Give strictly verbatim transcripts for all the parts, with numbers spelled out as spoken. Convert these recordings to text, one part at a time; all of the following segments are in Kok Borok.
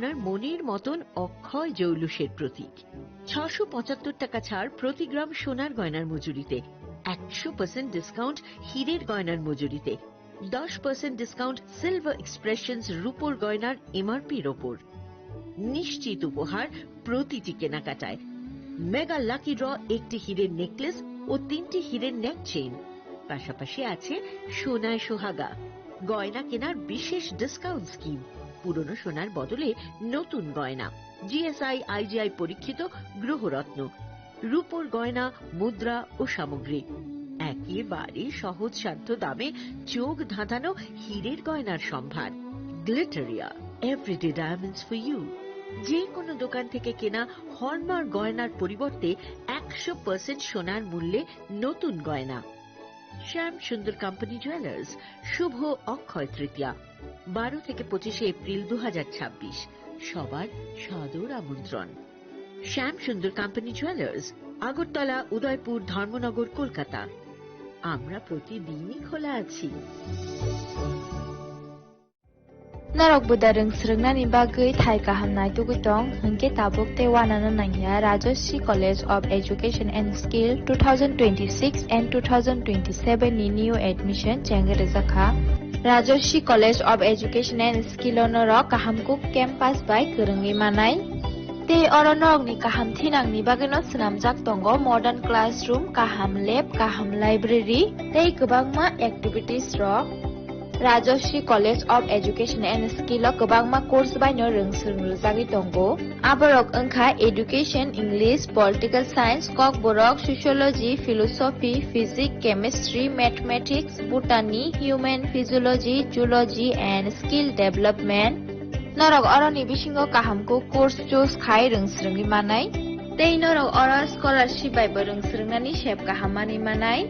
আপনার মনের মতন অক্ষয় জৌলুসের প্রতীক। ছশো পঁচাত্তর টাকা ছাড় প্রতি গ্রাম সোনার গয়নার মজুরিতে, একশো পার্সেন্ট ডিসকাউন্ট হীরের গয়নার মজুরিতে, দশ পার্সেন্ট ডিসকাউন্ট সিলভার এক্সপ্রেশনস রূপোর গয়নার এমআরপির ওপর। নিশ্চিত উপহার প্রতিটি কেনাকাটায়। মেগা লাকি ড্র, একটি হীরের নেকলেস ও তিনটি হীরের নেক চেইন। পাশাপাশি আছে সোনায় সোহাগা, গয়না কেনার বিশেষ ডিসকাউন্ট স্কিম, পুরনো সোনার বদলে নতুন গয়না, জিএসআই আইজিআই পরীক্ষিত গ্রহরত্ন, রূপোর গয়না, মুদ্রা ও সামগ্রী। একেবারে সহজসাধ্য দামে চোখ ধাঁধানো হীরের গয়নার সম্ভার। Glitteria, everyday diamonds for you. যে কোনো দোকান থেকে কেনা হলমার্ক গয়নার পরিবর্তে একশো পার্সেন্ট সোনার মূল্যে নতুন গয়না। শ্যাম সুন্দর কোম্পানি জুয়েলার্স, শুভ অক্ষয় তৃতীয়া, বারো থেকে পঁচিশে এপ্রিল দুই হাজার ছাব্বিশ। সবার সাদর আমন্ত্রণ। শ্যাম সুন্দর কোম্পানি জুয়েলার্স, আগরতলা, উদয়পুর, ধর্মনগর, কলকাতা। আমরা প্রতিদিনই খোলা আছি। Norok buda rwng swrwngnani bagwi thai kaham naitugwi tong, hwnkhe tabuk tei uanano nangya Rajashree College of Education and Skill two thousand twenty-six and two thousand twenty-seven ni new admission chengwi rwjakha. Rajashree College of Education and Skill o norok kaham kuk campus bai kwrwngwi manai. Tei oro norokni kaham thinangni bagwino swnamjak tongo modern classroom, kaham lab, kaham library tei kwbangma activities rok. Rajashree College of Education and Skill o kwbangma course baino rwng swrwng rwjagwi tongo. Aborok wngkha Education, English, Political Science, Kokborok, Sociology, Philosophy, Physics, Chemistry, Mathematics, Botany, Human Physiology, Zoology and Skill Development. Norok oroni bisingo kaham kuk course choose khai rwng swrwngwi manai. Tei norok oro scholarship bai bo rwng swrwngnani sep kaham manwi manai.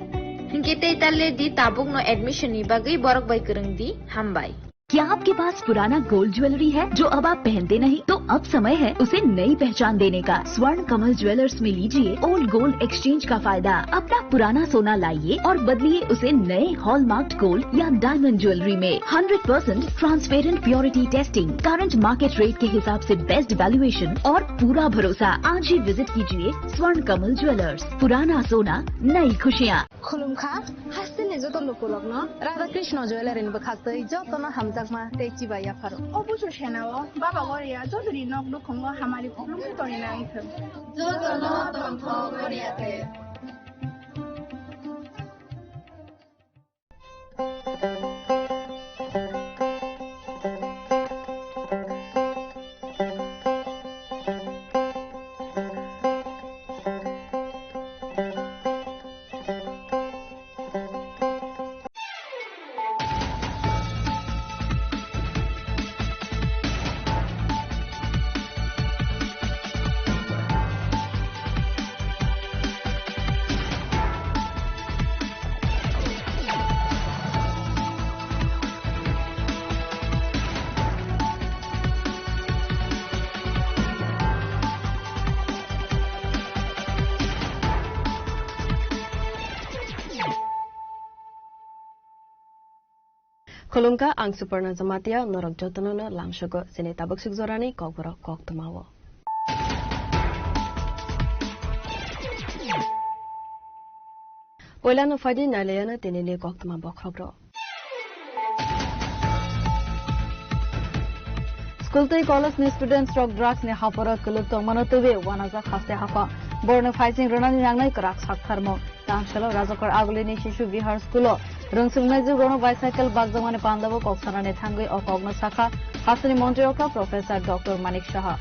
Hinkhe tei ta le di tabukno admission ni bagwi borok bai kwrwng di. Hambai. क्या आपके पास पुराना gold jewellery है जो अब आप पहनते नहीं? तो अब समय है उसे नई पहचान देने का। स्वर्ण कमल ज्वेलर्स में लीजिए ओल्ड गोल्ड एक्सचेंज का फायदा। अपना पुराना सोना लाइए और बदलिए उसे नए हॉलमार्क्ड गोल्ड या डायमंड ज्वेलरी में। Hundred percent transparent purity testing, current market rate के हिसाब से बेस्ट वैल्यूएशन और पूरा भरोसा। आज ही विजिट कीजिए स्वर्ण कमल ज्वेलर्स। पुराना सोना, नई खुशियाँ। Khulumkha, hasteni joto lukurokno Radha Krishna Jewellery ni bwkhaktwi jotono hamjakma tei chibai yapharo. O busu senao Baba Goria jotoni nok nukhungo hamari khulumwi tongwi nai thwng. Jotono tongthok Goria te. Khulumkha, ang Suparna Jamatia, norok jotono no lamsogo chini tabuk suk jorani kokborok koktwmao. Poilano phaidi nailayano tinini koktwma bokhorok rok. School tei college ni students rok drugs ni haporo kwlwk tongmano twiwi uanajak haste haphang. Borokno phaising rwnani nangnai kwrak saktharmung. Tangsalo Rajakor Agulini Shishu Vihar School o rwngswrwngnaijwk rokno bicycle bakjakmani pandao kok sanani thangwi o kokno sakha hasteni montri okra Professor Doctor Manik Saha.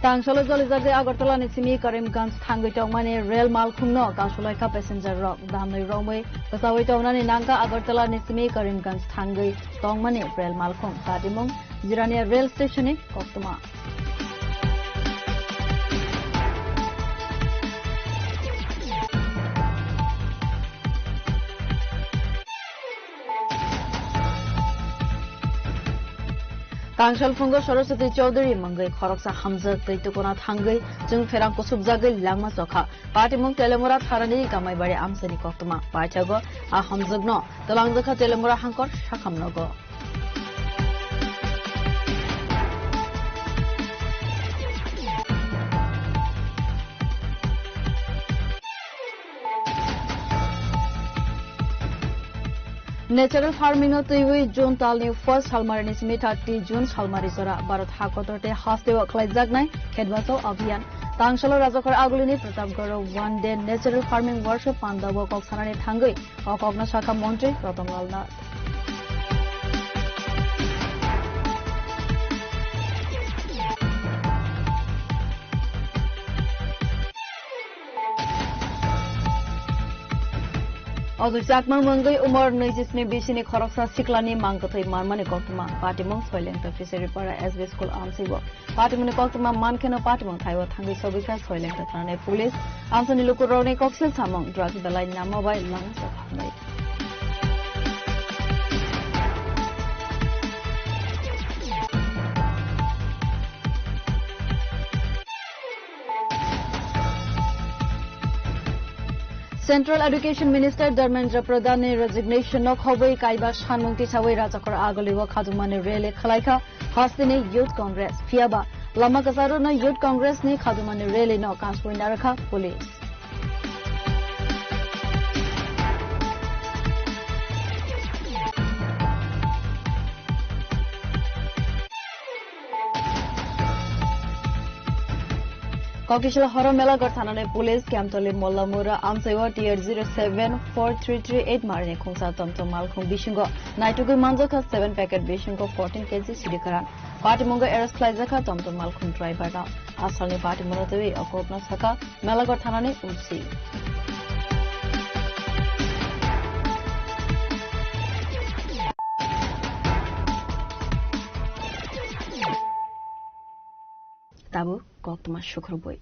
Tangsalo jolijakde Agartala ni simi Karimganj thangwi tongmani rel malkhungno kasulaikha passenger rok. Damnwi romwi kwchaui tongnani nangkha Agartala ni simi Karimganj thangwi tongmani rel malkhung. Patimung Jirania rel station ni koktwma. Tangsal phungo Saraswati Chowdhury mungwi khoroksa hamjak tei tukuna thangwi chwng pherang kusubjagwi langma chokha. Patimung Telemura tharani Kamaibari amchaini koktwma. Paithago a hamjakno twlangjakha Telemura hangkor sakham nogo. Natural farming no twiwi June talni first salmarini simi thirty June salmari jora Bharat hakotor tei hasteo khlaijaknai Khetbachao Abhiyan. Tangsalo Rajakhor Agulini Pratapgarh One Day Natural Farming Workshop pandao kok sanani thangwi o kokno sakha Montri Ratan Lal Nath. Odoi Chakma mungwi umor naichi sni bisini khoroksa siklani mang kwthwi manmani koktwma. Patimung Soilengta Fishery Para S B School amsio. Patimungni koktwma mankheno patimung thaibo thangwi sogwikha Soilengta thanani police. Amsani lukurokni koksil samung drugs belai nama bai langsa khamnai. Central Education Minister Dharmendra Pradhan ni resignation no khobwi kaiba sanmung tisawi Rajakhor Agulio khajumani rally khwlaikha hasteni Youth Congress. Phiyaba lama kwcharo no Youth Congress ni khajumani rally no kasui narwkha police. Kokisla horo mela gor thanani police Kemtoli Mollamura amchaio T R zero seven four three three eight marini khungsa tomtom malkhung bisingo naitugwi manjakha seven packet bisingo fourteen K G sidi kwran. Patimungo arrest khlaijakha tomtom malkhung driver no. Asalni patimungo twiwi o kokno sakha Melagor thanani umsi. Tabuk koktwma sukhurubui.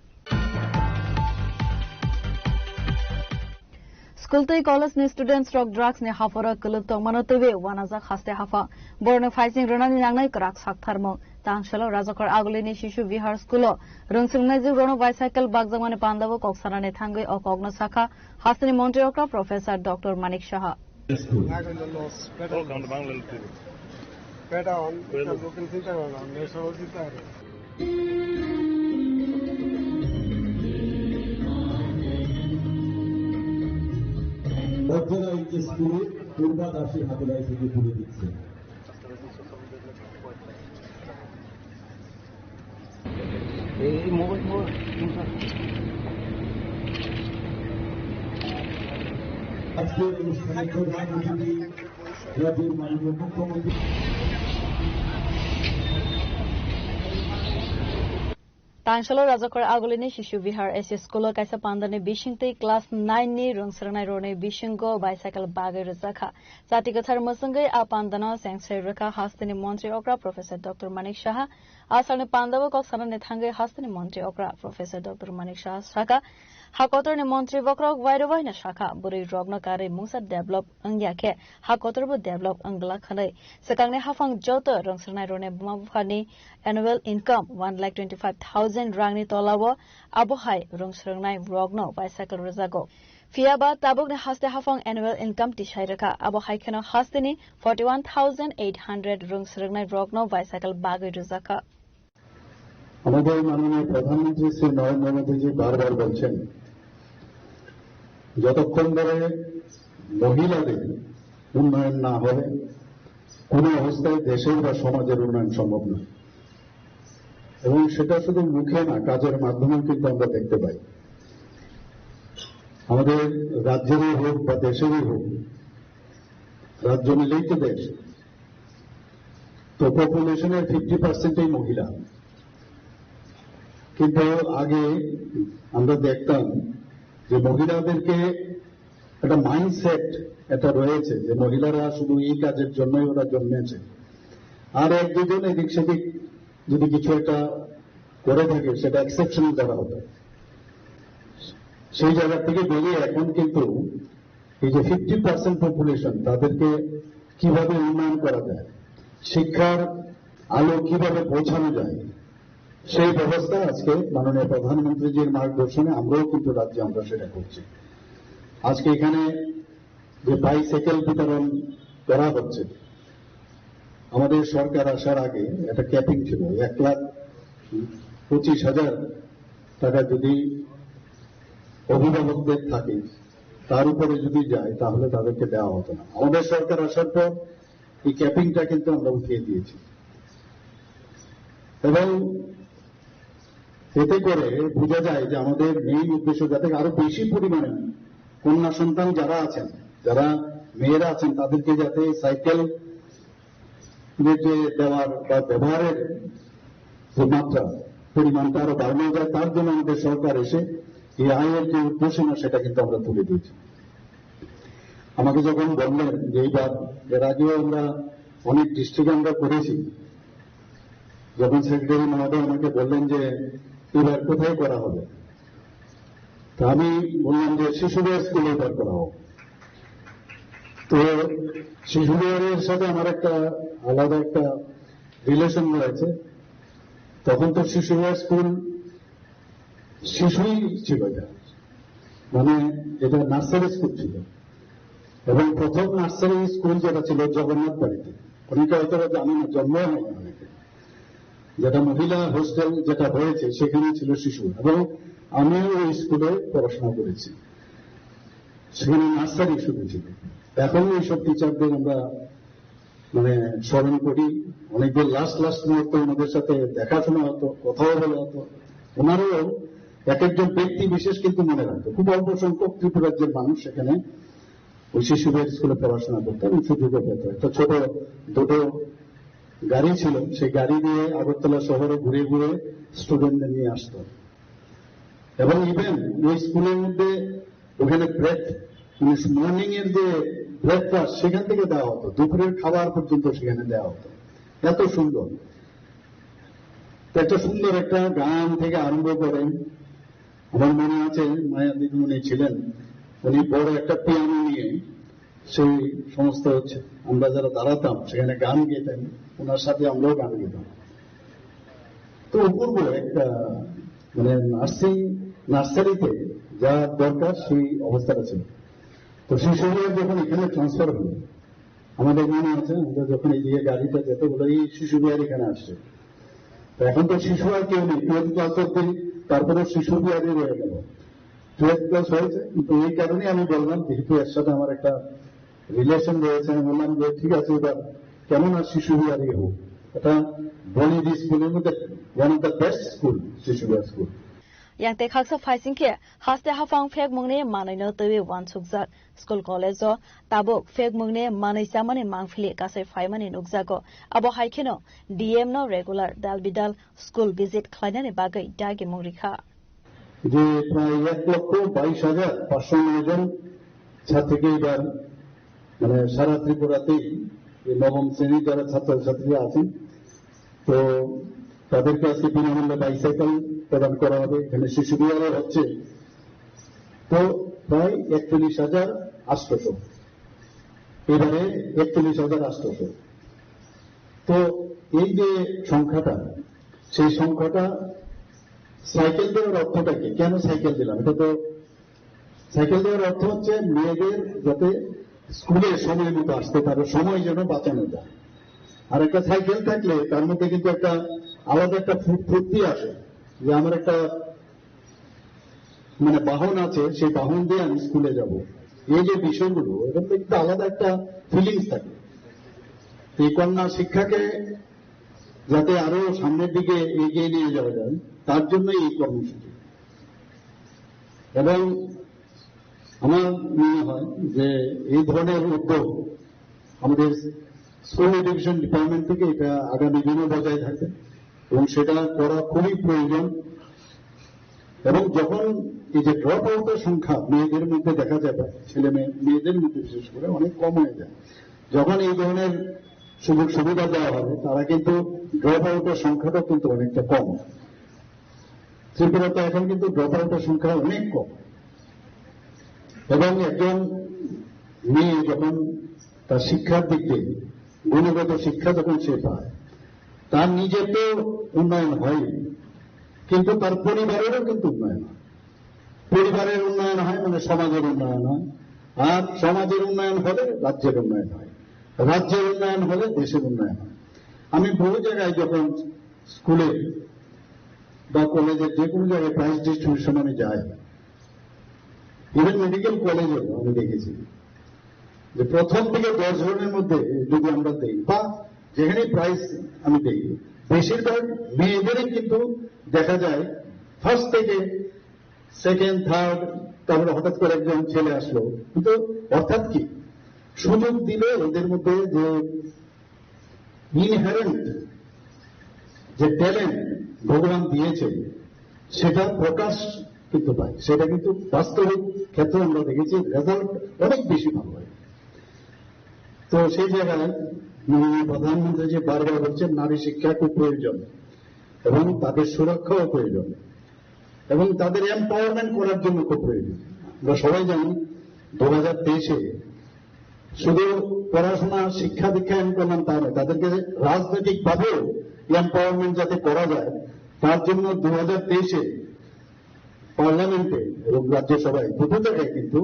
School tei college ni students rok drugs ni hapharo kwlwk tongmano twiwi wanajak haste haphang. Borokno phaising rwnani nangnai kwrak saktharmung. Tangsalo Rajakhor Agulini Shishu Vihar School o rwngswrwngnaijwk rokno bicycle bakjakmani pandao kok sanani thangwi o kokno sakha hasteni montri okra Professor Doctor Manik Saha. Bajra এই যে স্কুলে দুর্গা দাসী হাতিবাড়ি থেকে তুলে দিচ্ছে। এই mobile mobile আজকের অনুষ্ঠানে প্রধান অতিথি রাজ্যের মাননীয় মুখ্যমন্ত্রী Tangsalo Rajakhor Agulini Shishu Vihar S C School o kaisa pandani bisingtwi class nine ni rwngswrwngnai rokni bisingo bicycle bagwi rwjakha. Chati kwthar mwswngwi a pandano chengsai rwkha hasteni montri okra Professor Doctor Manik Saha. A salni pandao kok sanani thangwi hasteni montri okra Professor Doctor Manik Saha sakha, ha kotorni montri bokrok wairo waino sakha, bwrwi rokno karwi mungsa develop wngya khe ha kotorbo develop wng glak hwnwi. Swkangni haphang joto rwngswrwngnairokni buma buphani annual income one lakh twenty five thousand rangni tolao, abo hai rwngswrwngnai rokno bicycle rwjago. Phiyaba tabukni haste haphang annual income tisai rwkha, abo hai kheno hasteni forty one thousand eight hundred rwngswrwngnai rokno bicycle bagwi rwjakha. আমাদের মাননীয় প্রধানমন্ত্রী শ্রী নরেন্দ্র মোদীজি বারবার বলছেন, যতক্ষণ ধরে মহিলাদের উন্নয়ন না হবে, কোনো অবস্থায় দেশের বা সমাজের উন্নয়ন সম্ভব নয়। এবং সেটা শুধু মুখে না, কাজের মাধ্যমেও কিন্তু আমরা দেখতে পাই। আমাদের রাজ্যেরই হোক বা দেশেরই হোক, রাজ্য মিলেই তো দেশ। তো পপুলেশনের ফিফটি পার্সেন্টই মহিলা। কিন্তু আগে আমরা দেখতাম যে মহিলাদেরকে একটা মাইন্ডসেট এটা রয়েছে যে মহিলারা শুধু এই কাজের জন্যই ওরা জন্মেছে, আর এক দুজন এদিক সেদিক যদি কিছু একটা করে থাকে, সেটা এক্সেপশনাল ধরা হতো। সেই জায়গা থেকে বেরিয়ে এখন কিন্তু এই যে ফিফটি পার্সেন্ট পপুলেশন, তাদেরকে কিভাবে উন্নয়ন করা যায়, শিক্ষার আলো কিভাবে পৌঁছানো যায়, সেই ব্যবস্থা আজকে মাননীয় প্রধানমন্ত্রীজির মার্গদর্শনে আমরাও কিন্তু রাজ্যে আমরা সেটা করছি। আজকে এখানে যে বাইসাইকেল বিতরণ করা হচ্ছে, আমাদের সরকার আসার আগে একটা ক্যাপিং ছিল, এক লাখ পঁচিশ হাজার টাকা যদি অভিভাবকদের থাকে, তার উপরে যদি যায়, তাহলে তাদেরকে দেওয়া হতো না। আমাদের সরকার আসার পর এই ক্যাপিংটা কিন্তু আমরা উঠিয়ে দিয়েছি। এবং এতে করে বোঝা যায় যে আমাদের মেইন উদ্দেশ্য যাতে আরো বেশি পরিমাণে কন্যা সন্তান যারা আছেন, যারা মেয়েরা আছেন, তাদেরকে যাতে সাইকেল যে দেওয়ার বা ব্যবহারের যে মাত্রা, পরিমাণটা আরো বাড়ানো যায়, তার জন্য আমাদের সরকার এসে এই আয়ের যে উদ্দেশ্য না, সেটা কিন্তু আমরা তুলে দিয়েছি। আমাকে যখন বললেন যে এইবার, এর আগেও আমরা অনেক ডিস্ট্রিক্ট আমরা করেছি, যখন সেক্রেটারি মহোদয় আমাকে বললেন যে এবার কোথায় করা হবে, তো আমি বললাম যে শিশু বিহার স্কুলে এবার করা হোক। তো শিশু বিহারের সাথে আমার একটা আলাদা একটা রিলেশন রয়েছে। তখন তো শিশু বিহার স্কুল শিশুই ছিল, এটা মানে এটা নার্সারি স্কুল ছিল। এবং প্রথম নার্সারি স্কুল যেটা ছিল জগন্নাথ বাড়িতে, অনেকে হয়তো বা জানে না, জন্ম হয়নি অনেকে। যেটা মহিলা হোস্টেল যেটা হয়েছে, সেখানে ছিল শিশু, এবং আমিও ওই স্কুলে পড়াশোনা করেছি। সেখানে নার্সারি শুরু ছিল। এখন ওইসব টিচারদের আমরা মানে স্মরণ করি, অনেকদিন লাস্ট লাস্ট মুহূর্তে ওনাদের সাথে দেখাশোনা হতো, কথাও বলা হতো। ওনারাও এক একজন ব্যক্তি বিশেষ কিন্তু মনে রাখতো। খুব অল্প সংখ্যক ত্রিপুরাজ্যের মানুষ সেখানে ওই শিশু বিহার স্কুলে পড়াশোনা করতো এবং সুযোগও পেত। একটা ছোট দুটো গাড়ি ছিল, সেই গাড়ি দিয়ে আগরতলা শহরে ঘুরে ঘুরে স্টুডেন্টদের নিয়ে আসতো। এবং ইভেন ওই স্কুলের মধ্যে ওখানে ব্রেক, মানে মর্নিং এর যে ব্রেকফাস্ট, সেখান থেকে দেওয়া হতো, দুপুরের খাবার পর্যন্ত সেখানে দেওয়া হতো। এত সুন্দর। তো একটা সুন্দর একটা গান থেকে আরম্ভ করে, আমার মনে আছে, মায়া দিদিমণি ছিলেন, উনি বড় একটা পিয়ানো নিয়ে সেই সমস্ত হচ্ছে, আমরা যারা দাঁড়াতাম সেখানে গান গেতেন, ওনার সাথে আমরাও গান গেতাম। তো অপূর্ব একটা, মানে নার্সিং, নার্সারিতে যা দরকার সেই অবস্থাটা ছিল। তো শিশু বিহার যখন এখানে ট্রান্সফার হলো, আমাদের মনে আছে, আমরা যখন এইদিকে গাড়িটা যেতে বলে, এই শিশু বিহার এখানে আসছে। তো এখন তো শিশু আর কেউ নেই, টুয়েলভ ক্লাস অব্দি, তারপরে শিশু বিহারই রয়ে গেল। টুয়েলভ ক্লাস হয়েছে, কিন্তু এই কারণেই আমি বললাম, যেহেতু এর সাথে আমার একটা রিলেশন রয়েছে, আমি বললাম যে ঠিক আছে, এবার কেমন আর শিশু বিহারই হোক, এটা বনি দি স্কুলের মধ্যে one of the best school, শিশু Bihar school. Yang tei khaksa phaising khe haste haphang phekmungni manwino twiwi uansukjak. School college-o tabuk phekmungni manwi chamani mangphili kasui phaimani nukjago. Abo hai kheno D M no regular dal bidal school visit khlainani bagwi dagimung rikha. যে প্রায় এক লক্ষ বাইশ হাজার পাঁচশো নয় জন ছাত্রীকে এবার, মানে, সারা ত্রিপুরাতেই এই নবম শ্রেণীর যারা ছাত্রছাত্রীরা আছেন, তো তাদেরকে আজকে বিনামূল্যে বাইসাইকেল প্রদান করা হবে। এখানে শিশু বিহারে হচ্ছে তো প্রায় একচল্লিশ হাজার আটশোশো, এবারে একচল্লিশ হাজার আটশোশো। তো এই যে সংখ্যাটা, সেই সংখ্যাটা, সাইকেল দেওয়ার অর্থটা কি? কেন সাইকেল দিলাম? এটা তো সাইকেল দেওয়ার অর্থ হচ্ছে মেয়েদের যাতে স্কুলে সময় মতো আসতে পারে, সময় যেন বাঁচানো যায়। আর একটা সাইকেল থাকলে তার মধ্যে কিন্তু একটা আলাদা একটা ফু-, ফুর্তি আসে, যে আমার একটা, মানে, বাহন আছে, সেই বাহন দিয়ে আমি স্কুলে যাব। এই যে বিষয়গুলো, এটার মধ্যে কিন্তু আলাদা একটা ফিলিংস থাকে। এই কন্যা শিক্ষাকে যাতে আরো সামনের দিকে এগিয়ে নিয়ে যাওয়া যায়, তার জন্য এই কর্মসূচি। এবং আমার মনে হয় যে এই ধরনের উদ্যোগ আমাদের স্কুল এডুকেশন ডিপার্টমেন্ট থেকে এটা আগামী দিনও বজায় থাকবে এবং সেটা করা খুবই প্রয়োজন। এবং যখন এই যে ড্রপ আউটের সংখ্যা মেয়েদের মধ্যে দেখা যায়, ছেলে মেয়ে, মেয়েদের মধ্যে বিশেষ করে অনেক কম হয়ে যায়, যখন এই ধরনের সুযোগ সুবিধা দেওয়া হবে, তারা কিন্তু ড্রপ আউটের সংখ্যাটা কিন্তু অনেকটা কম। ত্রিপুরাতে এখন কিন্তু ড্রপ আউটের সংখ্যা অনেক কম। এবং একজন মেয়ে যখন তার শিক্ষার দিক দিয়ে, গুণগত শিক্ষা যখন সে পায়, তার নিজের তো উন্নয়ন হয়নি, কিন্তু তার পরিবারেরও কিন্তু উন্নয়ন হয়। পরিবারের উন্নয়ন হয় মানে সমাজের উন্নয়ন হয়, আর সমাজের উন্নয়ন হলে রাজ্যের উন্নয়ন হয়, রাজ্যের উন্নয়ন হলে দেশের উন্নয়ন হয়। আমি বহু জায়গায় যখন স্কুলে বা কলেজে যে কোনো জায়গায় প্রাইজ ডিস্ট্রিবিউশন আমি যাই, ইভেন মেডিকেল কলেজেও আমি দেখেছি যে প্রথম থেকে দশ জনের মধ্যে যদি আমরা দেই বা যেখানে প্রাইজ আমি দেই, বেশিরভাগ মেয়েদেরই কিন্তু দেখা যায় ফার্স্ট থেকে সেকেন্ড, থার্ড, তারপরে হঠাৎ করে একজন ছেলে আসলো। কিন্তু অর্থাৎ কি, সুযোগ দিলে ওদের মধ্যে যে ইনহেরেন্ট যে ট্যালেন্ট ভগবান দিয়েছে, সেটা প্রকাশ কিন্তু পায়। সেটা কিন্তু বাস্তবিক ক্ষেত্রে আমরা দেখেছি, রেজাল্ট অনেক বেশি ভালো হয়। তো সেই জায়গায় মাননীয় প্রধানমন্ত্রী যে বারবার বলছেন, নারী শিক্ষা খুব প্রয়োজন এবং তাদের সুরক্ষাও প্রয়োজন এবং তাদের এম্পাওয়ারমেন্ট করার জন্য খুব প্রয়োজন। আমরা সবাই জানি, দু হাজার তেইশে শুধু পড়াশোনা, শিক্ষা দীক্ষা এম করলাম তা নয়, তাদেরকে রাজনৈতিকভাবেও এম্পাওয়ারমেন্ট যাতে করা যায়, তার জন্য দু হাজার তেইশে পার্লামেন্টে এবং রাজ্যসভায় দুটো জায়গায় কিন্তু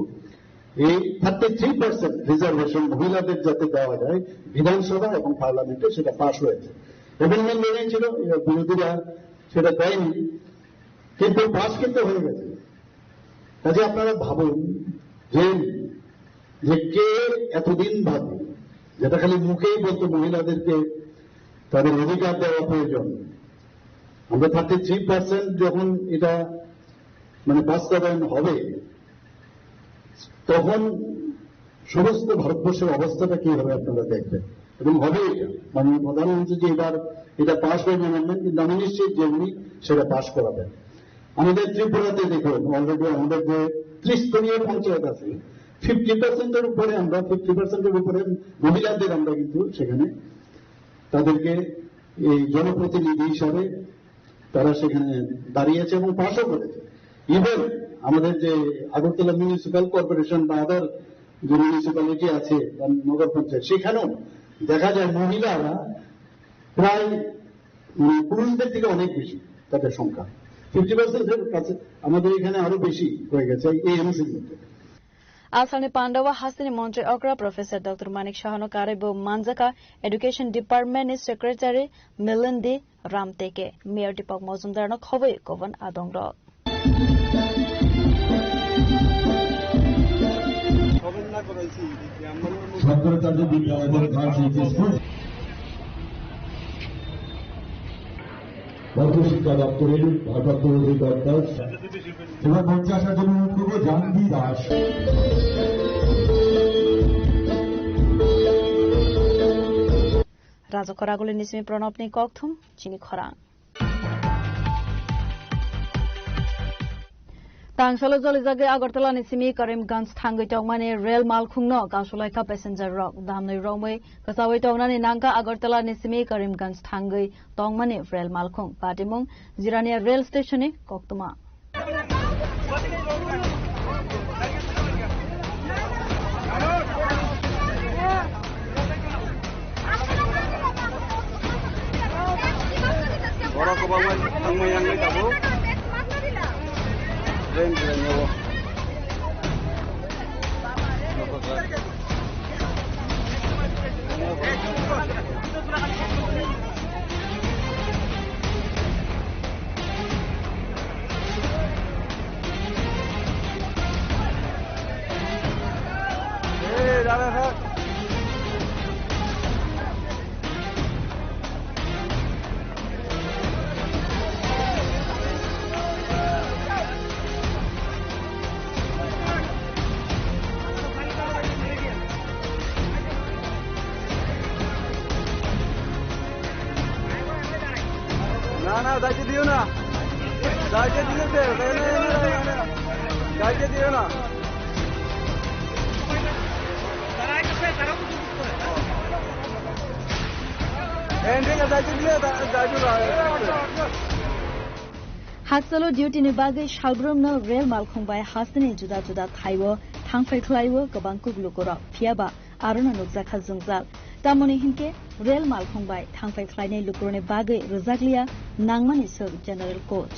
এই থার্টি থ্রি পার্সেন্ট রিজার্ভেশন মহিলাদের যাতে দেওয়া যায়, বিধানসভা এবং পার্লামেন্টে সেটা পাশ হয়েছে। অ্যামেন্ডমেন্ট এনেছিল, এবার বিরোধীরা সেটা দেয়নি, কিন্তু পাশ কিন্তু হয়ে গেছে। কাজে আপনারা ভাবুন যে, যে কে এতদিন ভাবে, যেটা খালি মুখেই বলতো মহিলাদেরকে তাদের অধিকার দেওয়া প্রয়োজন, আমরা থার্টি থ্রি পার্সেন্ট যখন এটা মানে বাস্তবায়ন হবে, তখন সমস্ত ভারতবর্ষের অবস্থাটা কি হবে আপনারা দেখবেন। এবং হবে এটা, মাননীয় প্রধানমন্ত্রী যে এবার এটা পাশ হয়ে যাবেন, কিন্তু আমি নিশ্চিত যে উনি সেটা পাশ করাবেন। আমাদের ত্রিপুরাতে দেখুন, অলরেডি আমাদের যে ত্রিস্তরীয় পঞ্চায়েত আছে, ফিফটি পার্সেন্টের উপরে আমরা, ফিফটি পার্সেন্টের উপরে মহিলাদের আমরা কিন্তু সেখানে তাদেরকে এই জনপ্রতিনিধি হিসাবে তারা সেখানে দাঁড়িয়েছে এবং পাশও করেছে। ইভেন আমাদের যে আগরতলা মিউনিসিপ্যাল কর্পোরেশন বা আদার যে মিউনিসিপ্যালিটি আছে বা নগর পঞ্চায়েত, সেখানেও দেখা যায় মহিলারা প্রায়, উম, পুরুষদের থেকে অনেক বেশি তাদের সংখ্যা। ফিফটি পার্সেন্টের কাছে আমাদের এখানে আরো বেশি হয়ে গেছে এই এমসির মধ্যে। Asalni pandao hasteni montri okra Professor Doctor Manik Sahano karwi bo manjakha Education Department ni Secretary Milindi Ramteke, Mayor Deepak Mojumdar no khobwi koban adongrok. Shankaracharya বিদ্যালয় এবং গার্লস এইচ এস স্কুল। মধ্য শিক্ষা দপ্তরের ভারপ্রাপ্ত অধিকর্তা এবার মঞ্চে আসার জন্য অনুরোধ করবো জানভি Das. Raja khoraguli ni simi Pranab ni kokthum chini khorang. Tangsalo jolijagwi Agartala ni simi Karimganj thangwi tongmani rel malkhungno kasulaikha passenger rok. Damnwi romwi kwchaui tongnani nangkha Agartala ni simi Karimganj thangwi tongmani rel malkhung. Patimung Jirania rail station ni koktwma. Borok kwbangma thangmani yang nai tabuk. Train, train, yabo. না, না, যাইতে দিও না। যাইতে দিও না, যাইতে দিও না। Haksalo duty ni bagwi salbrumno rel malkhung bai hasteni juda juda thaio thangphai khlaio kwbang kuklukurok, phiyaba arono nukjakha jwngjal. Tamoni hinkhe rel malkhung bai thangphai khlainai lukurokni bagwi rwjakliya nangmani swk general code.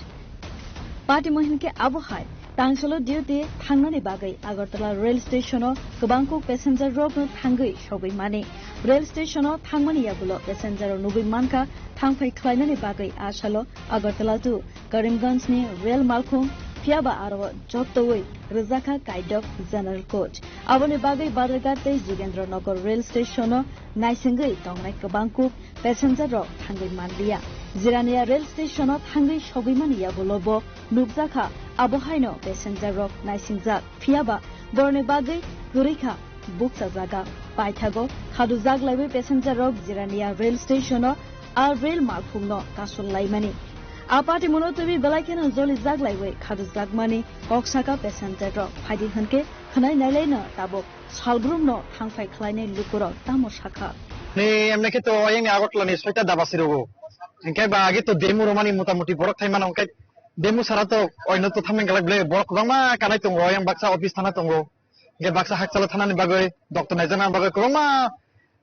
Patimo hinkhe abo hai tangsalo duty thangnani bagwi Agartala rail station-o kwbangkuk passenger rokno thangwi sogwi mani. Rail station-o thangmani yagulo passenger rok nugwi mankha thangphai khlainani bagwi asalo Agartala to Karimganjni rel malkhung, phiyaba aro jottoi rwjakha kaidok general code. Aboni bagwi Badharghat tei Jigendra Nagar rail station-o naisingwi tongnai kwbangkuk passenger rok thangwi manliya. Jirania rail station-o thangwi sogwi mani yagulo bo nukjakha, abo haino passenger rok naisingjak, phiyaba boroni bagwi kwrwi kha bukcha jaga. Paithago khadujak laiwi passenger rok Jirania rail station-o a rail malkhungno kasul laimani. A patimono twiwi belai kheno jolijak laiwi khadujakmani kok saka passenger rok. Phaidi hwnkhe khwnai nailaino tabuk salbrumno thangphai khlainai lukurok tamo sakha. Ni emne khe to oyang ni Agartala ni soita daba sirugo. Hinkhe ba age to demo romani mota moti borok thai mano, hinkhe demo sara to oino to thameng galak ble borok kwbangma kanai tongo, oyang baksa office thana tongo. Hinkhe baksa hakchalo thanani bagwi, doctor naijakna bagwi kwbangma,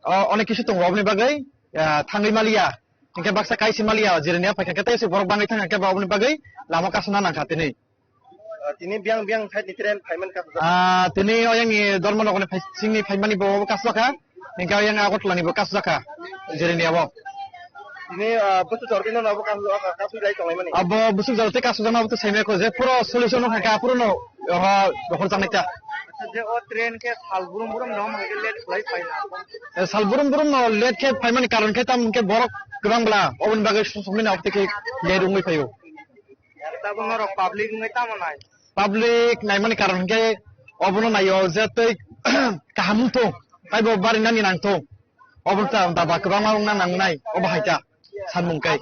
o, onek kisu tongo, oboni bagwi, ah, thangwi maliya. Hinkhe baksa kaisi maliya, Jirania phaikha khe tei se borok bangwi thangkha khe ba oboni bagwi lama kasuna nangkha tini. Ah, tini biyang biyang side ni train phaimani kasujak. Ah, tini oyang ni Dharmanagar ni phai-, singni phaimani bo kasujak kha. Hinkhe oyang Agartala ni bo kasujak kha, Jirania bo. Tini, ah, bwswk jora twi nono abo kasu-, ah, kasui lai tonglaimani? Abo bwswk jora tei kasujak abo to saimaya kho je puro solution wngkha khe aphuru no, oho, rohor jaknai ta. Acha, je o train khe sal burum burum no hai khe late khlai phaina? Eh, sal burum burum no late khe phaimani karon khe tamo khe borok kwbang bla, oboni bagwi sumsokmani abo tei khe late wngwi phaio. Tabuk norok public wngwi tamo nai? Public naimani karon khe obono naio je tei kaham wngthung, taibo barinani nangthung. Obo ta daba kwbangma wngna nangnai, obo hai ta sanmung kai.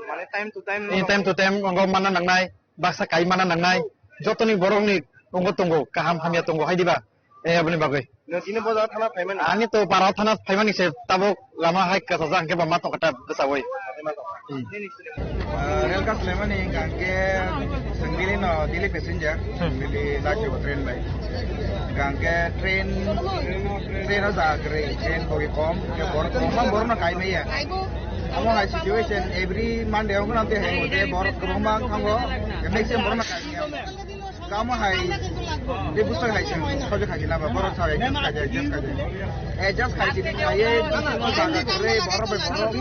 Mane time to time. Eh, time to time wngkha manna nangnai, baksa kai manna nangnai. Jotoni borokni wngwi tongo, kaham hamya tongo hai diba? Eh, aboni bagwi. Nang tini boja thana phaimani? Ani to para thana phaimani se tabuk lama hai kasajak hwnkhe ba ma tongkha ta bwsawui. Hmm. Ah, rel kasulaimani hwnkhe chwng Delhi no, Delhi passenger, hmm, Delhi Lachio train bai. Hwnkhe train, train o ja kwrwi, train bogi kom, hwnkhe borok kwbangma borokno kai maya. Omo hai situation every Monday wngkha, tei hai hwnkhe borok kwbangma wngkha, maximum borokno kai maya. Kamo hai tei bwswk hai se sojak hai se lama borok sabai adjust khai adjust khai adjust khai se khai ye bisingo jaga kwrwi borok bai borok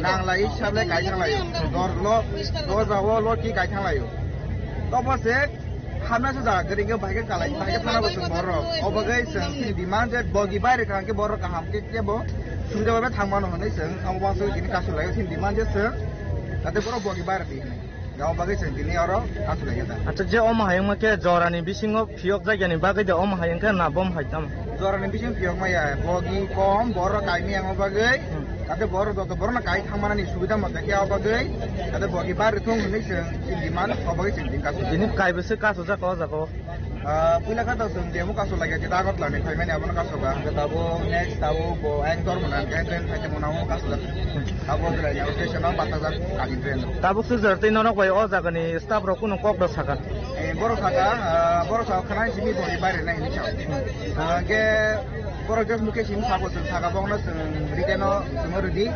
nanglai sabai kai thanglaio. Dor lo, dor jao lo ki kai thanglaio. Tobo se hamya se jaga kwrwi khe bai khe kalai bai khe thana bwswk borok. Obagwi chwng chini demand je bogi bai rwkha hwnkhe borok kaham khe kebo subida bai thang mano hwnwi chwng amo uansugwi tini kasu laio chini demand je chwng jate borok bogi bai rwdi hwnwi. Yang bagwi chwng tini oro kasu lai ya da. Acha, je omo hai wngma khe jorani bisingo phiyok jagyani bagwi de omo hai wngkha na bom hai tamo? Jorani bisingo phiyok maya, bogi kom, borok kaimi yang bagwi. Hmm. Ate borok joto borokno kai thangmanani subida mote khe o bagwi. Ate bogi bar thung hwnwi chwng demand o bagwi chwng din kasu. Tini kaibo se kasu jak o jaga o. Ah, puila kha to chwng demo kasu lai ya, je Agartala ni phaimani abono kasu ba. Hwnkhe tabuk next tabuk bo ayang tor mwnang, ayang train phai tongmani abono kasu jak. Abo jora ni station o bachajak kani train. Tabuk se jora tei norok bai o jaga ni staff rok kunu kok rw sakha? Eh, borok sakha, ah, borok sakha khana simi boni baire nai hinwi sao. Ah, hwnkhe borok just mukhe simi sabo chwng sakha, bokno chwng written o chwng rwdi.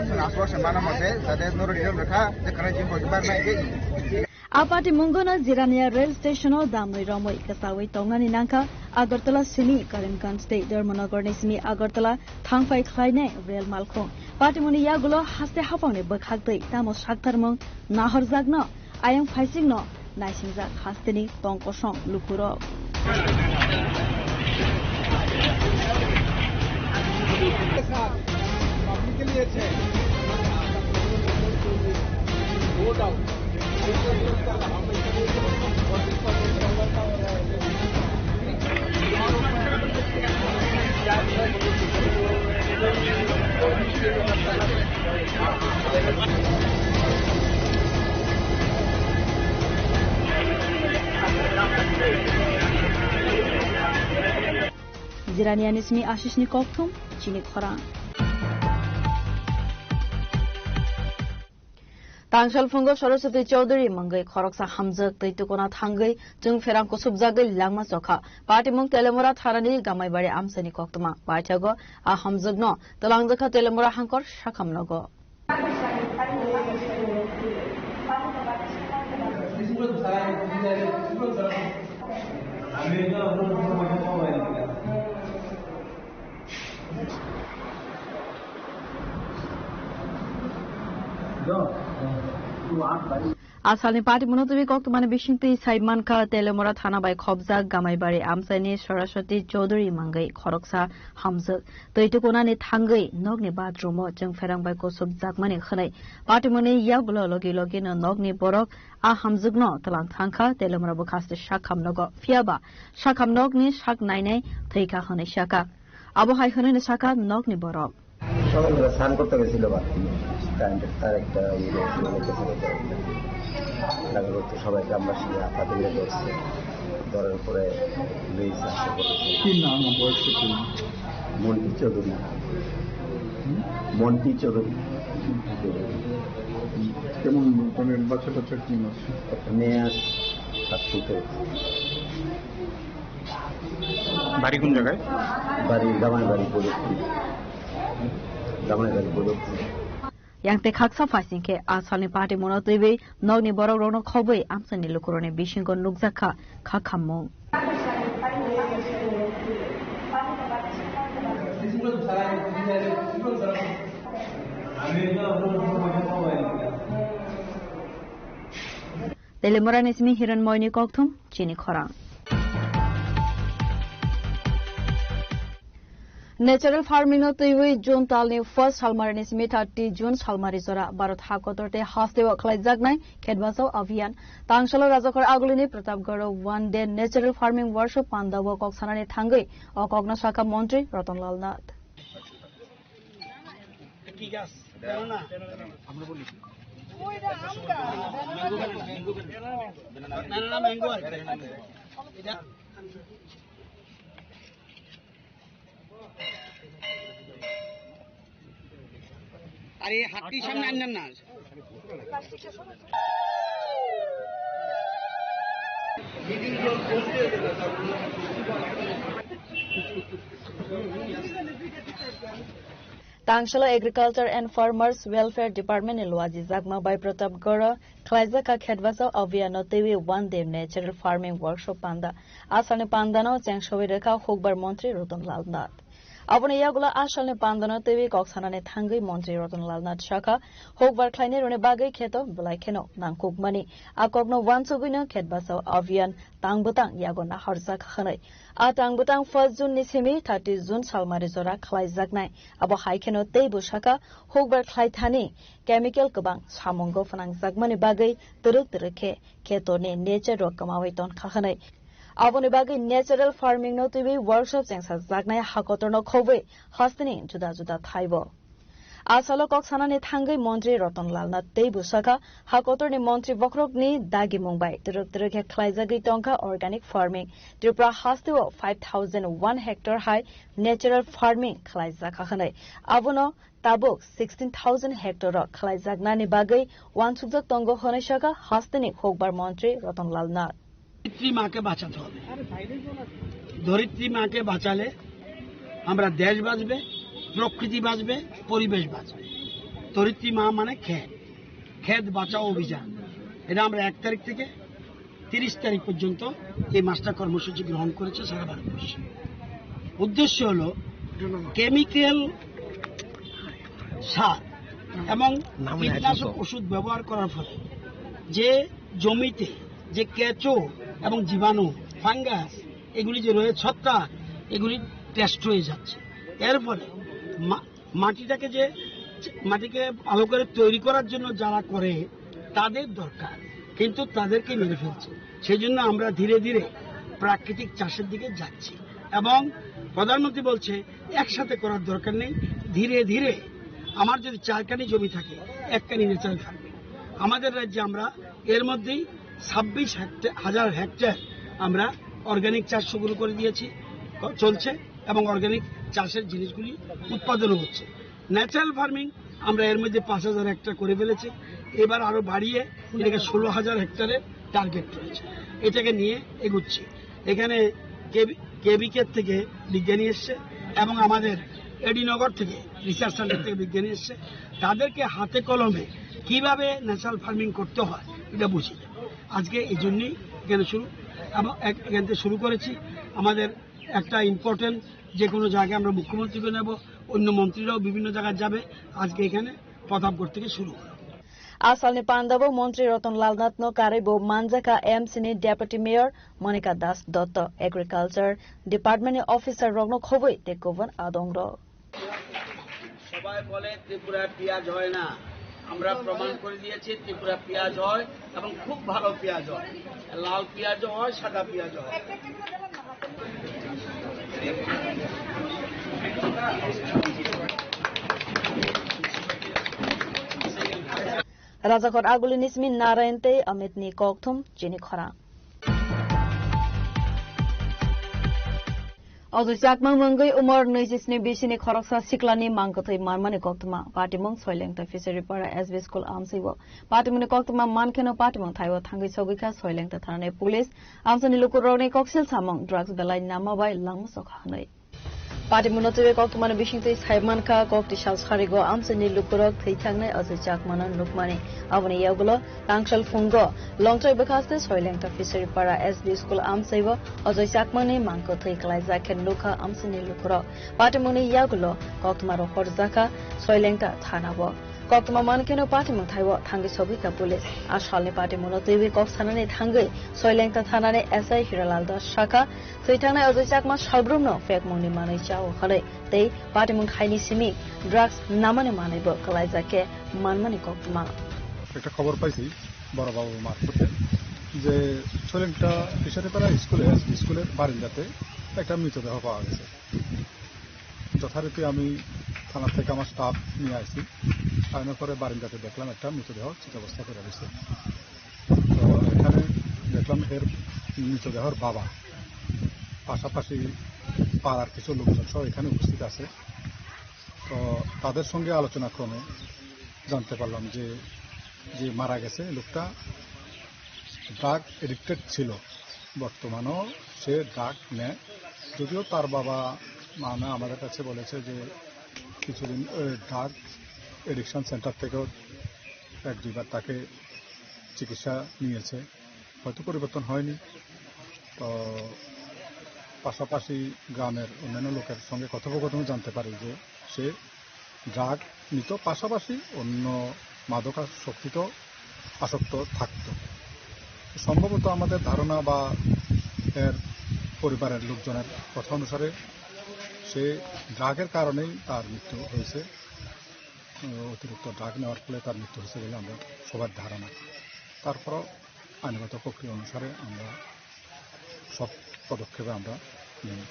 Chwng aswk se mano mote, jate norok written rwkha, je khana simi boni baire nai hwnkhe. A patimungo no Jirania rail station o damwi romwi kwchawi tongnani nangkha Agartala simi Karimganj tei Dharmanagar ni simi Agartala thangphai khlainai rail malkhung. Patimoni yagulo haste haphangni bwkhaktwi tamo saktarmung nahorjakno ayang phaisikno naisingjak hasteni tong kosong lukurok. Jirania ni simi Ashish ni kokthum, chini khorang. Tangsal phungo Saraswati Chowdhury mungwi khoroksa hamjwk twi tukuna thangwi chwng pherang kusubjagwi langma chokha. Patimung Telemura thanani Gamaibari amchaini koktwma. Paithago a hamjwkno twlangjakha Telemura hangkor sakham nogo. Asalni party muno twi koktwmani bisingtwi sai mankha, Telemura thana bai khobjak Gamaibari amchaini Saraswati Chowdhury mungwi khoroksa hamjwk twi tukunani thangwi nokni bathroom-o chwng pherang bai kusubjakmani hwnwi party muni yagulo logi logi no nokni borok a hamjwkno twlang thangkha, Telemura bwkhaste sakham nogo. Phiyaba sakham nokni sak nainai thwikha hwnwi sakha. Abo hai hwnwi no sakha nokni borok. সকালবেলা স্নান করতে গেছিল বাথরুমে। কারেন্টের তার একটা ইয়ে গেছিল, গেছে বলতে পারি না। লাগা করতে সবাই গ্রামবাসী হাত পাতিলে ধরছে। ধরার পরে পুলিশ আসতে করেছে। কি নাম ও বয়স কত? মন্টি চৌধুরী। হুম? মন্টি চৌধুরী। কেমন, মানে, বাচ্চা টাচ্চা কি মারছে? একটা মেয়ে আছে, তার সাথে। বাড়ি কোন জায়গায়? বাড়ি জামাই বাড়ি প্রযুক্তি। জামাই বাড়ি প্রযুক্তি। Yang tei khaksa phaising khe asalni party muno twiwi nokni borok rokno khobwi amchaini lukurokni bisingo nukjak kha kha khammung. Telemurani simi Hiran Moini kokthum chini khorang. Natural farming no twiwi June talni first salmari ni simi thirty June salmari jora Bharat ha kotor tei hasteo khlaijaknai Khet Bachao Abhiyan. Tangsalo Rajakhor agulini Pratapgarh o one day natural farming workshop pandao kok sanani thangwi o kokno sakha Montri Ratan Lal Nath. কি গাছ? জানো না? আমরা বলি। ওইটা আম গাছ। না, না, না, ম্যাঙ্গো আর কি। এটা আরে, হাতটি সামনে আনলেন না। Tangsalo Agriculture and Farmers Welfare Department ni luaji jakma bai Pratapgarh o khlaijak kha Khet Bachao Abhiyan no twiwi one day natural farming workshop panda. Asalni panda no chengsowi rwkha Hukbar Montri Ratan Lal Nath. Aboni yagulo asalni panda no twiwi kok sanani thangwi Montri Ratan Lal Nath sakha, hukbar khlainai rokni bagwi kheto belai kheno nangkukmani. A kokno uansugwino Khet Bachao Abhiyan tang bwtang yago naharjak hwnwi. A tang bwtang first June ni simi thirty June salmari jora khlaijaknai. Abo hai kheno teibo sakha, hukbar khlaithani chemical kwbang samungo phnangjakmani bagwi twrwk twrwk khe khetorni nature rok kwmawi tonkha hwnwi. Aboni bagwi natural farming no twiwi workshop chengsajaknai hakotorno khobwi hasteni juda juda thaibo. A salo kok sanani thangwi Montri Ratan Lal Nath teibo sakha, hakotorni montri bokhorokni dagimung bai twrwk twrwk khe khlaijagwi tongkha organic farming. Tripura hasteo five thousand one hectare hai natural farming khlaijakha hwnwi. Abono tabuk sixteen thousand hectare o khlaijaknani bagwi uansukjak tongo hwnwi sakha hasteni hukbar montri Ratan Lal Nath. ধরিত্রী মাকে বাঁচাতে হবে। ধরিত্রী মাকে বাঁচালে আমরা দেশ বাঁচবে, প্রকৃতি বাঁচবে, পরিবেশ বাঁচবে। ধরিত্রী মা মানে ক্ষেত, ক্ষেত বাঁচাও অভিযান। এটা আমরা এক তারিখ থেকে তিরিশ তারিখ পর্যন্ত এই মাস্টার কর্মসূচি গ্রহণ করেছে সারা ভারতবর্ষে। উদ্দেশ্য হলো কেমিক্যাল সার এবং নাম নেই, কীটনাশক একদম। ওষুধ ব্যবহার করার ফলে যে জমিতে যে কেঁচো এবং জীবাণু, ফাঙ্গাস, এগুলি যে রয়েছে, ছত্রাক, এগুলি টেস্ট হয়ে যাচ্ছে। এর ফলে মা-, মাটিটাকে যে, মাটিকে ভালো করে তৈরি করার জন্য যারা করে, তাদের দরকার, কিন্তু তাদেরকে মেরে ফেলছে। সেই জন্য আমরা ধীরে ধীরে প্রাকৃতিক চাষের দিকে যাচ্ছি। এবং প্রধানমন্ত্রী বলছে, একসাথে করার দরকার নেই, ধীরে ধীরে। আমার যদি চার কানি জমি থাকে, এক কানি ন্যাচারাল থাকবে। আমাদের রাজ্যে আমরা এর মধ্যেই ছাব্বিশ হেক্টে-, হাজার হেক্টর আমরা অর্গানিক চাষ শুরু করে দিয়েছি, ক-, চলছে, এবং অর্গানিক চাষের জিনিসগুলি উৎপাদনও হচ্ছে। ন্যাচারাল ফার্মিং আমরা এর মধ্যে পাঁচ হাজার হেক্টর করে ফেলেছি। এবার আরো বাড়িয়ে এটাকে ষোলো হাজার হেক্টরের টার্গেট রয়েছে, এটাকে নিয়ে এগুচ্ছি। এখানে কেবি কেবিকের থেকে বিজ্ঞানী এসছে এবং আমাদের এডিনগর থেকে রিসার্চ সেন্টার থেকে বিজ্ঞানী এসছে। তাদেরকে হাতে কলমে কিভাবে ন্যাচারাল ফার্মিং করতে হয় এটা বুঝিয়ে দেবো। আজকে এই জন্যই এখানে শুরু এবং এক- এখান থেকে শুরু করেছি। আমাদের একটা ইম্পর্টেন্ট যে কোনো জায়গায় আমরা মুখ্যমন্ত্রীকে নেব, অন্য মন্ত্রীরাও বিভিন্ন জায়গায় যাবে। আজকে এখানে প্রতাপগড় থেকে শুরু হলো। Asalni pandao montri Ratan Lal Nath no karwi bo manjakha M C ni deputy mayor Monika Das Dotto, agriculture department ni officer rokno khobwi tei kubun adong rok. সবাই বলে ত্রিপুরায় পেঁয়াজ হয় না, আমরা প্রমাণ করে দিয়েছি ত্রিপুরা পেঁয়াজ হয় এবং খুব ভালো পেঁয়াজ হয়, লাল পেঁয়াজও হয়, সাদা পেঁয়াজও হয়। Rajakhor Aguli ni simi Narayan tei Amit ni kokthum chini khorang. Ojoi Chakma mungwi umor nwisisni bisini khoroksa siklani mangkwthwi manmani koktwma. Patimung Soilengta Fishery Para S B School amswi o. Patimungni koktwma mankheno patimung thaibo thangwi sogwikha Soilengta thanani police. Amsani lukurokni koksil samung drugs belai nama bai langma sokha hwnwi. Patimungno twiwi koktwmani bisingtwi saimankha, kokti sal sarigo amsani lukurok thwi thangnai Ojoi Chakmano nukmani. Aboni yagulo Tangkhal phungo Longtrai bwkhaste Soilengta Fishery Para S B School amsaibo Ojoi Chakmani mangkwthwi kwlaijak khe nukha amsani lukurok. Patimungni yagulo koktwma rohorjakha Soilengta thanao. Koktwma mankheno patimung thaibo thangwi sogwikha police. A salni patimungno twiwi kok sanani thangwi Soilengta thanani S I Hiralal Das sakha, thwi thangnai Ojoi Chakma salbrumno phekmungni manwi chao hwnwi tei patimung thaini simi drugs namani manwibo kwlaijak khe manmani koktwma. একটা খবর পাইছি বড়বাবু মারফতে যে সলিমটা কিশোরীপাড়া স্কুলে, এসবি স্কুলের বারিন্দাতে একটা মৃতদেহ পাওয়া গেছে। যথারীতি আমি থানা থেকে আমার স্টাফ নিয়ে আসি, আনার পরে বারিন্দাতে দেখলাম একটা মৃতদেহ চিতাবস্থা করে রয়েছে। তো এখানে দেখলাম এর মৃতদেহর বাবা, পাশাপাশি পাড়ার কিছু লোকজন সহ এখানে উপস্থিত আছে। তো তাদের সঙ্গে আলোচনা ক্রমে জানতে পারলাম যে, যে মারা গেছে লোকটা ড্রাগ এডিক্টেড ছিল, বর্তমানেও সে ড্রাগ নেয়। যদিও তার বাবা মা না আমাদের কাছে বলেছে যে কিছুদিন, এ, ড্রাগ এডিকশন সেন্টার থেকেও এক দুইবার তাকে চিকিৎসা নিয়েছে, হয়তো পরিবর্তন হয়নি। তো পাশাপাশি গ্রামের অন্যান্য লোকের সঙ্গে কথোপকথনে জানতে পারি যে সে ড্রাগ নিত, পাশাপাশি অন্য মাদকাসক্তিতেও আসক্ত থাকত। সম্ভবত আমাদের ধারণা বা এর পরিবারের লোকজনের কথা অনুসারে সে ড্রাগের কারণেই তার মৃত্যু হয়েছে। আহ, অতিরিক্ত ড্রাগ নেওয়ার ফলে তার মৃত্যু হয়েছে বলে আমরা সবার ধারণা। তারপরও আইনগত প্রক্রিয়া অনুসারে আমরা সব পদক্ষেপে আমরা নিই।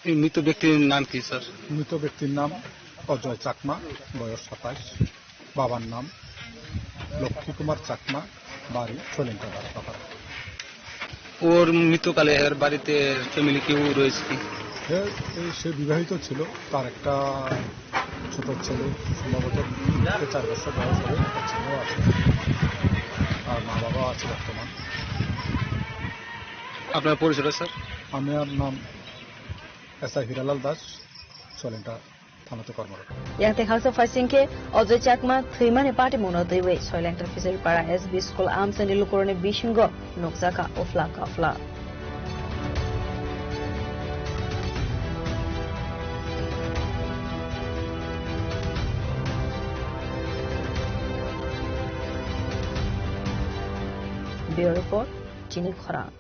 এই মৃত ব্যক্তির নাম কি, স্যার? মৃত ব্যক্তির নাম অজয় চাকমা, বয়স সাতাইশ। বাবার নাম লক্ষ্মী কুমার চাকমা, বাড়ি সৈলেন্দ্রপাড়া। ওর মৃত্যুকালে এর বাড়িতে ফ্যামিলি কেউ রয়েছে কি? হ্যাঁ, এই সে বিবাহিত ছিল, তার একটা ছোট ছেলে, সম্ভবত চার বছর বয়স হবে, একটা ছেলেও আছে, আর মা বাবাও আছে বর্তমান। আপনার পরিচয়টা, স্যার? আমার নাম এস আই হীরালাল দাস, সৈলেন্দ্র থানাতে কর্মরত। Yang tei khaksa phaising khe Ojoi Chakma thwimani patimungno twiwi Soilengta Fishery Para S B School amchaini lukurokni bisingo nukjakha uphla kaphla. Bureau Report, Chini Khorang.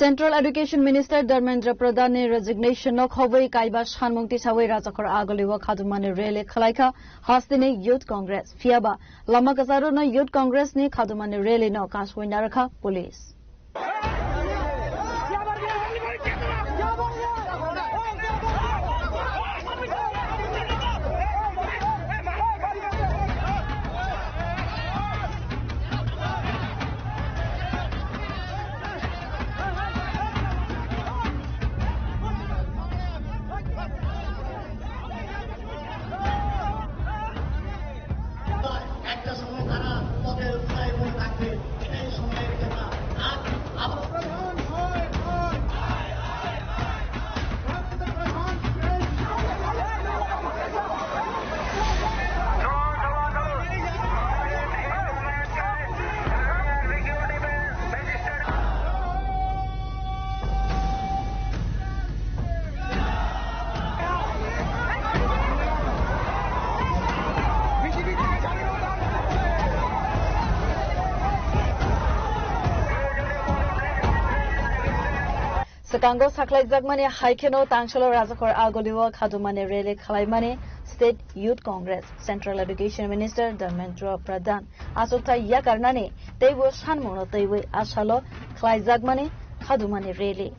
Central Education Minister Dharmendra Pradhan ni resignation no khobwi kaiba sanmung tisawi Rajakhor Agaliwo khadumani rally khwlaikha hasteni Youth Congress. Phiyaba lama kwcharo no Youth Congress ni khadumani rally no kaswi narwkha police. Swkango sakhlaijakmani hai kheno tangsalo Rajakhor agulio khadumani rally khwlaimani State Youth Congress, Central Education Minister Dharmendra Pradhan achukthai yakarnani teibo sanmungno twiwi asalo khwlaijakmani khadumani rally.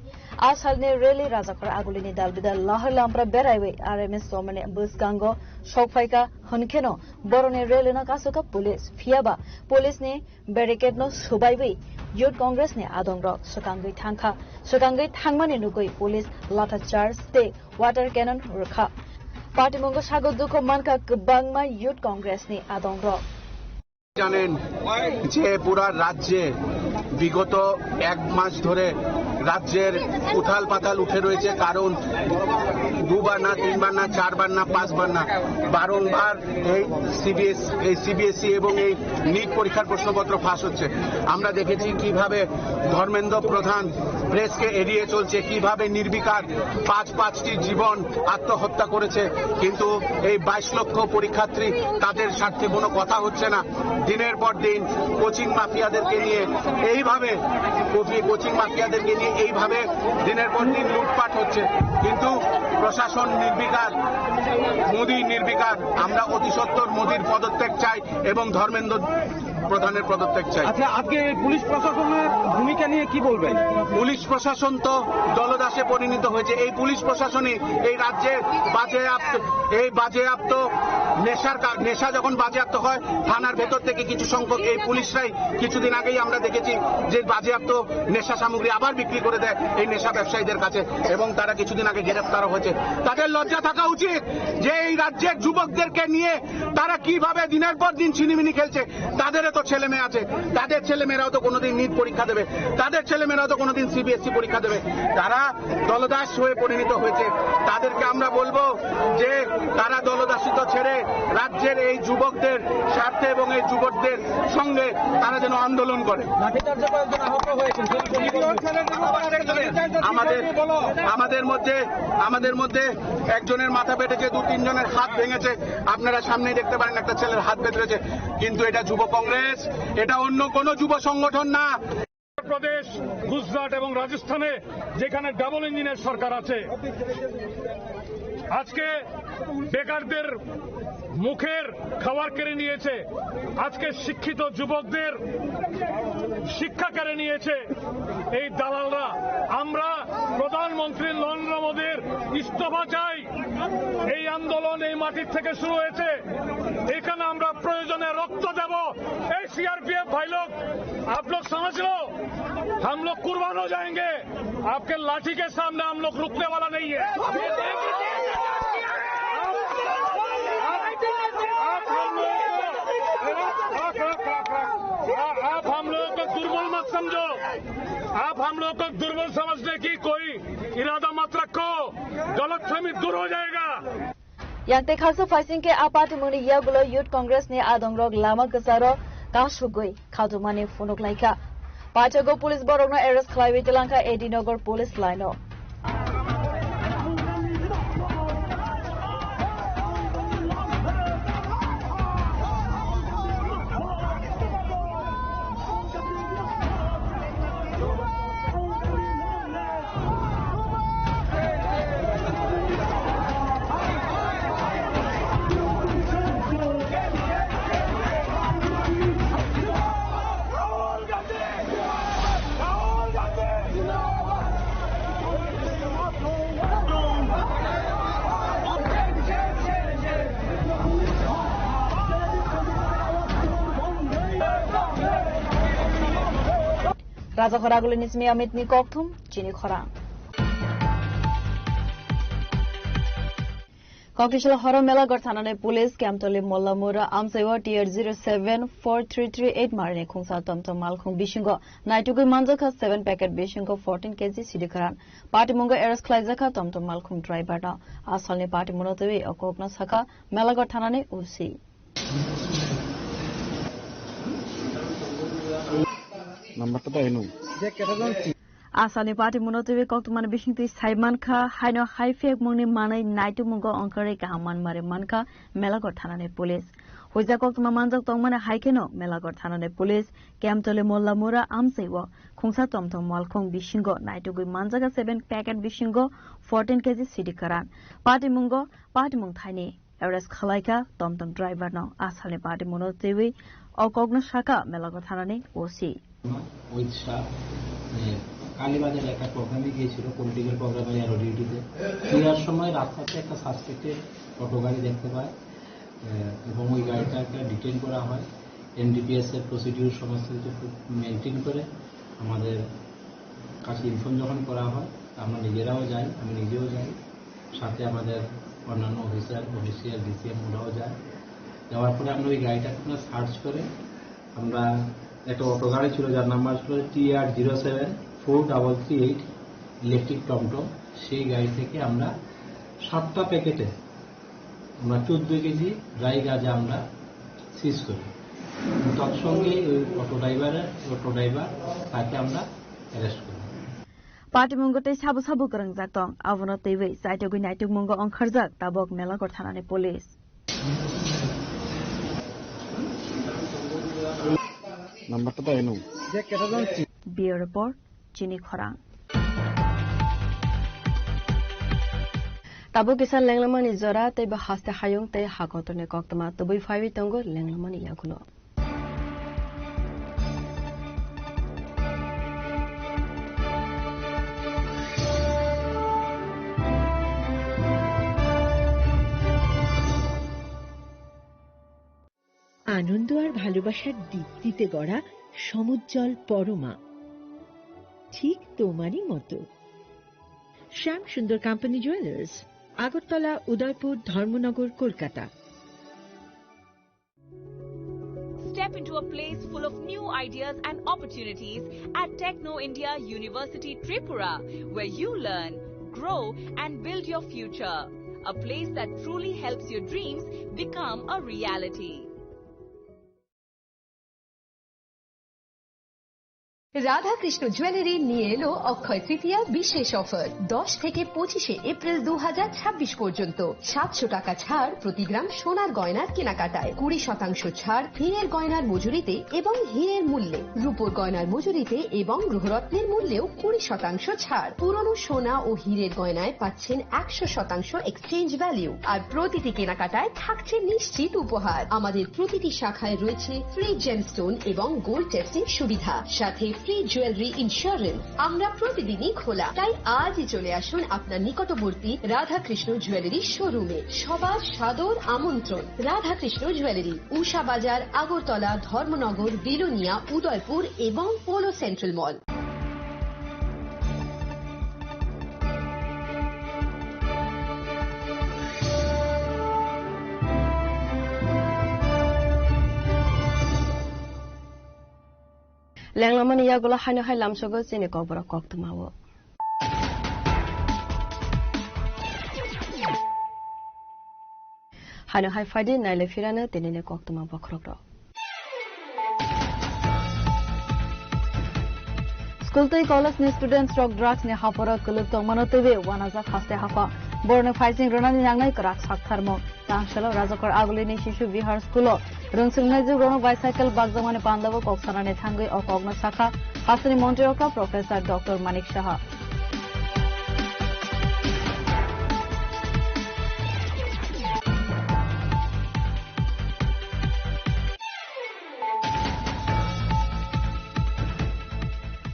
Asalni rally Rajakhor agulini dalbidal lahai lampra beraiwi R M S somani bwskango sokphaikha hwnkheno borokni rally no kasukha police. Phiyaba police ni barricade no subaiwi Youth Congress ni adongrok swkangwi thangkha. Swkangwi thangmani nugwi police latha charge tei water cannon rwkha. Patimungo sago dukho mankha kwbangma Youth Congress ni adongrok. জানেন যে পুরা রাজ্যে বিগত এক মাস ধরে রাজ্যের উথাল পাথাল উঠে রয়েছে, কারণ দুবার না, তিনবার না, চারবার না, পাঁচবার না, বারংবার এই সিবিএস এই সিবিএসই এবং এই নিট পরীক্ষার প্রশ্নপত্র ফাঁস হচ্ছে। আমরা দেখেছি কিভাবে ধর্মেন্দ্র প্রধান প্রেসকে এড়িয়ে চলছে, কিভাবে নির্বিকার পাঁচ পাঁচটি জীবন আত্মহত্যা করেছে, কিন্তু এই বাইশ লক্ষ পরীক্ষার্থী, তাদের স্বার্থে কোনো কথা হচ্ছে না। দিনের পর দিন কোচিং মাফিয়াদেরকে নিয়ে এইভাবে কোচি- কোচিং মাফিয়াদেরকে নিয়ে এইভাবে দিনের পর দিন লুটপাট হচ্ছে, কিন্তু প্রশাসন নির্বিকার, মোদী নির্বিকার। আমরা অতি সত্বর মোদীর পদত্যাগ চাই এবং ধর্মেন্দ্র প্রধানের পদত্যাগ চাই। আচ্ছা, আজকে এই পুলিশ প্রশাসনের ভূমিকা নিয়ে কি বলবেন? পুলিশ প্রশাসন তো দলদাসে পরিণত হয়েছে। এই পুলিশ প্রশাসনই এই রাজ্যে বাজেয়াপ্ত, এই বাজেয়াপ্ত নেশার কা-, নেশা যখন বাজেয়াপ্ত হয়, থানার ভেতর থেকে কিছু সংখ্যক এই পুলিশরাই, কিছুদিন আগেই আমরা দেখেছি যে বাজেয়াপ্ত নেশা সামগ্রী আবার বিক্রি করে দেয় এই নেশা ব্যবসায়ীদের কাছে, এবং তারা কিছুদিন আগে গ্রেপ্তারও হয়েছে। তাদের লজ্জা থাকা উচিত যে এই রাজ্যের যুবকদেরকে নিয়ে তারা কিভাবে দিনের পর দিন ছিনিমিনি খেলছে। তাদেরও তো ছেলে মেয়ে আছে, তাদের ছেলে মেয়েরাও তো কোনোদিন নিট পরীক্ষা দেবে, তাদের ছেলে মেয়েরাও তো কোনোদিন সিবিএসই পরীক্ষা দেবে। তারা দলদাস হয়ে পরিণত হয়েছে। তাদেরকে আমরা বলবো যে তারা দলদাসিত্ব ছেড়ে রাজ্যের এই যুবকদের স্বার্থে এবং এই যুবকদের সঙ্গে তারা যেন আন্দোলন করে। লাঠিচার্জে কয়েকজন আহত হয়েছেন। আমাদের, আমাদের মধ্যে, আমাদের মধ্যে একজনের মাথা ফেটেছে, দু তিনজনের হাত ভেঙেছে। আপনারা সামনেই দেখতে পারেন, একটা ছেলের হাত ভেঙেছে। কিন্তু এটা যুব কংগ্রেস, এটা অন্য কোনো যুব সংগঠন না। প্রদেশ, গুজরাট এবং রাজস্থানে যেখানে ডাবল ইঞ্জিনের সরকার আছে, আজকে বেকারদের মুখের খাবার কেড়ে নিয়েছে, আজকে শিক্ষিত যুবকদের শিক্ষা কেড়ে নিয়েছে এই দালালরা। আমরা প্রধানমন্ত্রী নরেন্দ্র মোদীর ইস্তফা চাই। এই আন্দোলন এই মাটির থেকে শুরু হয়েছে, এখানে আমরা প্রয়োজনে রক্ত দেব। এই সিআরপিএফ ভাই লোক, आप लोग समझ लो, हम लोग कुर्बान हो जाएंगे। आपके लाठी के सामने हम लोग रुकने वाला नहीं है। आप, आप हम लोगों को, आप हम लोगों को दुर्बल मत समझो। आप हम लोगों को दुर्बल समझने की कोई इरादा मत रखो। गलतफहमी दूर हो जाएगा। Yang tei khaksa phaising khe a party mungni yagulo Youth Congress ni adongrok lama kwcharo kasugwi khatumani phunuk laikha. Paithago police borokno arrest khlaiwi twlangkha A D Nagar police line o. Raja Khoragulini simi Amit ni kokthum chini khorang. Kokisla horo Melaghor thanani police Kemtoli Mollamura amchaiwo T R zero seven four three three eight marini khungsa tomtom malkhung bisingo naitugwi manjakha seven packet bisingo fourteen K G sidi khwran. Patimungo arrest khlaijakha tomtom malkhung driver no. Asalni patimungno twiwi o kokno sakha Melaghor thanani O C. Number to bai nung. Asalni patimungno twiwi koktwmani bisingtwi sai mankha, haino hai phiyakmungni manwi naitugmungo ongkhorwi kaham manmari mankha Melaghor thanani police. Puisa koktwma manjak tongmani hai kheno Melaghor thanani police Kemtoli Mollamura amchai o khungsa tomtom malkhung bisingo naitugwi manjak seven packet bisingo fourteen K G sidi kwran. Patimungo patimung thaini arrest khalaikha tomtom driver no. Asalni patimungno twiwi o kokno sakha Melaghor thanani O C. Amit শাহ, এ, কালীবাজারে একটা প্রোগ্রামে গিয়েছিল, পলিটিক্যাল প্রোগ্রামে এরও ডিউটিতে। ফেরার সময় রাস্তাতে একটা সাসপেক্টেড অটো গাড়ি দেখতে পায়, এ, এবং ওই গাড়িটাকে ডিটেইন করা হয়। এনডিপিএস এর প্রসিডিউর সমস্ত কিছু খুব মেনটেন করে আমাদের কাছে ইনফর্ম যখন করা হয়, আমরা নিজেরাও যাই, আমি নিজেও যাই, সাথে আমাদের অন্যান্য অফিসার, অফিসিয়াল, ডিসিএম ওরাও যায়। যাওয়ার পরে আমরা ওই গাড়িটাকে আমরা সার্চ করে আমরা একটা অটো গাড়ি ছিল, যার নাম্বার ছিল T R zero seven four double three eight, electric টমটম। সেই গাড়ি থেকে আমরা সাতটা প্যাকেটে আমরা চোদ্দ কেজি ড্রাই গাঁজা আমরা সিজ করি। তৎসঙ্গে ওই অটো ড্রাইভারের, অটো ড্রাইভার, তাকে আমরা অ্যারেস্ট করি। Patimungo tei sabo sabo kwrwngjak tong, abono twiwi chaitugwi naitukmungo ongkharjak tabuk Melaghor thanani police. Number to bai nung. Bureau Report, Chini Khorang. Tabuk kisa lenglamani jora tei bo haste hayung tei ha kotorni koktwma tubui phaiwi tongo lenglamani yagulo. আনন্দ আর ভালোবাসার দীপ্তিতে গড়া সমুজ্জ্বল পরমা, ঠিক তোমারই মতো। শ্যাম সুন্দর company jewellers, Agartala, উদয়পুর, ধর্মনগর, Kolkata. Step into a place full of new ideas and opportunities at Techno India University Tripura, where you learn, grow, and build your future. A place that truly helps your dreams become a reality. Radhakrishna jewellery নিয়ে এলো অক্ষয় তৃতীয়া বিশেষ অফার। দশ থেকে পঁচিশে এপ্রিল দু হাজার ছাব্বিশ পর্যন্ত সাতশো টাকা ছাড় প্রতি গ্রাম সোনার গয়নার কেনাকাটায়, কুড়ি শতাংশ ছাড় হীরের গয়নার মজুরিতে এবং হীরের মূল্যে, রূপোর গয়নার মজুরিতে এবং গ্রহরত্নের মূল্যেও কুড়ি শতাংশ ছাড়। পুরনো সোনা ও হীরের গয়নায় পাচ্ছেন একশো শতাংশ এক্সচেঞ্জ ভ্যালু, আর প্রতিটি কেনাকাটায় থাকছে নিশ্চিত উপহার। আমাদের প্রতিটি শাখায় রয়েছে ফ্রি জেমস্টোন এবং গোল্ড টেস্টিং সুবিধা, সাথে ফ্রি জুয়েলারি ইন্স্যুরেন্স। আমরা প্রতিদিনই খোলা, তাই আজই চলে আসুন আপনার নিকটবর্তী রাধাকৃষ্ণ জুয়েলারি শোরুমে। সবার সাদর আমন্ত্রণ। রাধাকৃষ্ণ জুয়েলারি, উষা বাজার, আগরতলা, ধর্মনগর, বিলোনিয়া, উদয়পুর এবং polo central mall. Lenglamani yagulo haino hai lamsogo chini kokborok koktwmao. Haino hai phaidi nailai phirano tinini koktwma bokhorokrok. School tei college ni students rok drugs ni haporo kwlwk tongmano twiwi wanajak haste haphang. Borokno phaising rwnani nangnai kwrak saktharmung. Tangsalo Rajakor Agulini Shishu Vihar School o rwngswrwngnaijwk rokno bicycle bakjakmani pandao kok sanani thangwi o kokno sakha hasteni montri okra Professor Doctor Manik Saha.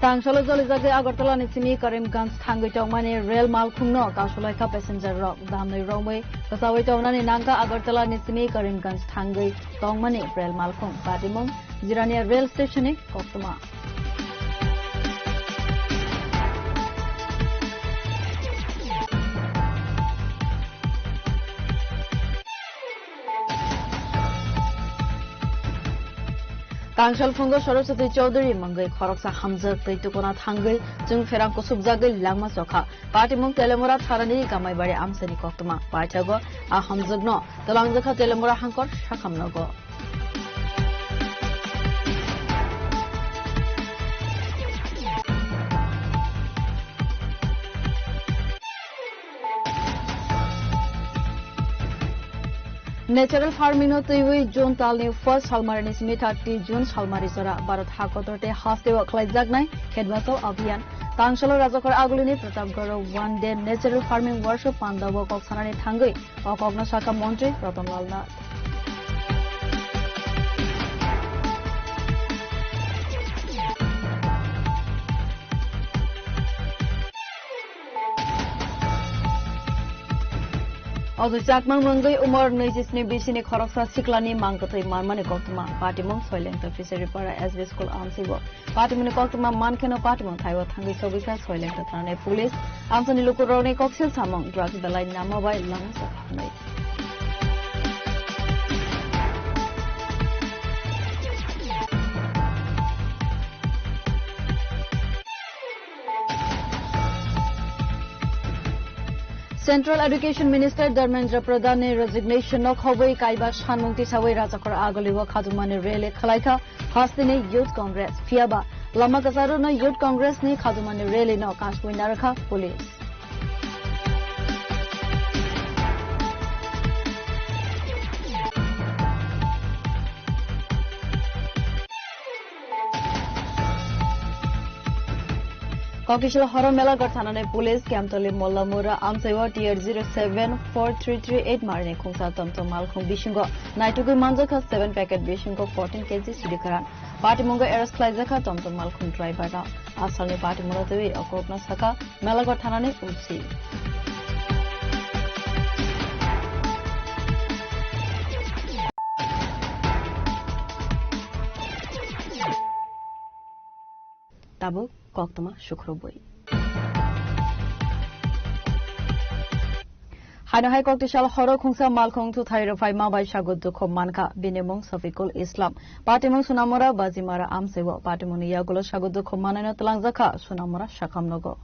Tangsalo jolijagwi Agartala ni simi Karimganj thangwi tongmani rel malkhungno kasulaikha passenger rok. Damnwi romwi kwchaui tongnani nangkha Agartala ni simi Karimganj thangwi tongmani rel malkhung. Patimung Jirania rel station ni koktwma. Tangsal phungo Saraswati Chowdhury mungwi khoroksa hamjak twi tukuna thangwi chwng pherang kusubjagwi langma chokha. Patimung Telemura tharani Kamaibari amchaini koktwma. Paithago a hamjakno twlangjakha Telemura hangkor sakham nogo. Natural farming no twiwi June talni first salmari ni simi thirty June salmari jora Bharat hakotor tei hasteo khlaijaknai Khet Bachao Abhiyan. Tangsalo Rajakhor Agulini Pratapgarh o one day natural farming workshop pandao kok sanani thangwi o kokno sakha Montri Ratan Lal Nath. Ojo Chakma mungwi umor naichi sni bisini khoroksa siklani mangkwthwi manmani koktwma. Patimung Soilengta Fishery Para S B School amswibo. Patimungni koktwma mankheno patimung thaibo thangwi chobwi kha Soilengta thanani police. Amchaini lukurokni koksil samung drugs belai nama bai lama sokha hwnwi. Central Education Minister Dharmendra Pradhan ni resignation no khobwi kaiba sanmung tisawi Rajakhor Agulio khajumani rally khwlaikha hasteni Youth Congress. Phiyaba lama kwcharo no Youth Congress ni khajumani rally no kasui narwkha police. Kokisla horo Melaghar thanani police Kemtoli Mollamura amchaio T R zero seven four three three eight marni khungsa tomtom malkhung bisingo naitugwi manjakha seven packet bisingo fourteen K G sidi kwran. Patimungo arrest khlaijakha tomtom malkhung driver no. Asalni patimungno twiwi o kokno sakha Melaghar thanani O C. Tabuk koktwma sukrubwi. Haino hai koktisal horo khungsa malkhung thuthai rwphai ma bai sago dukhu mankha. Bini mung Safikul Islam. Patimung Sunamura Bajimara amsaibo. Patimungni yagulo sago dukhu manaino twlangjakha Sunamura sakhamnogo.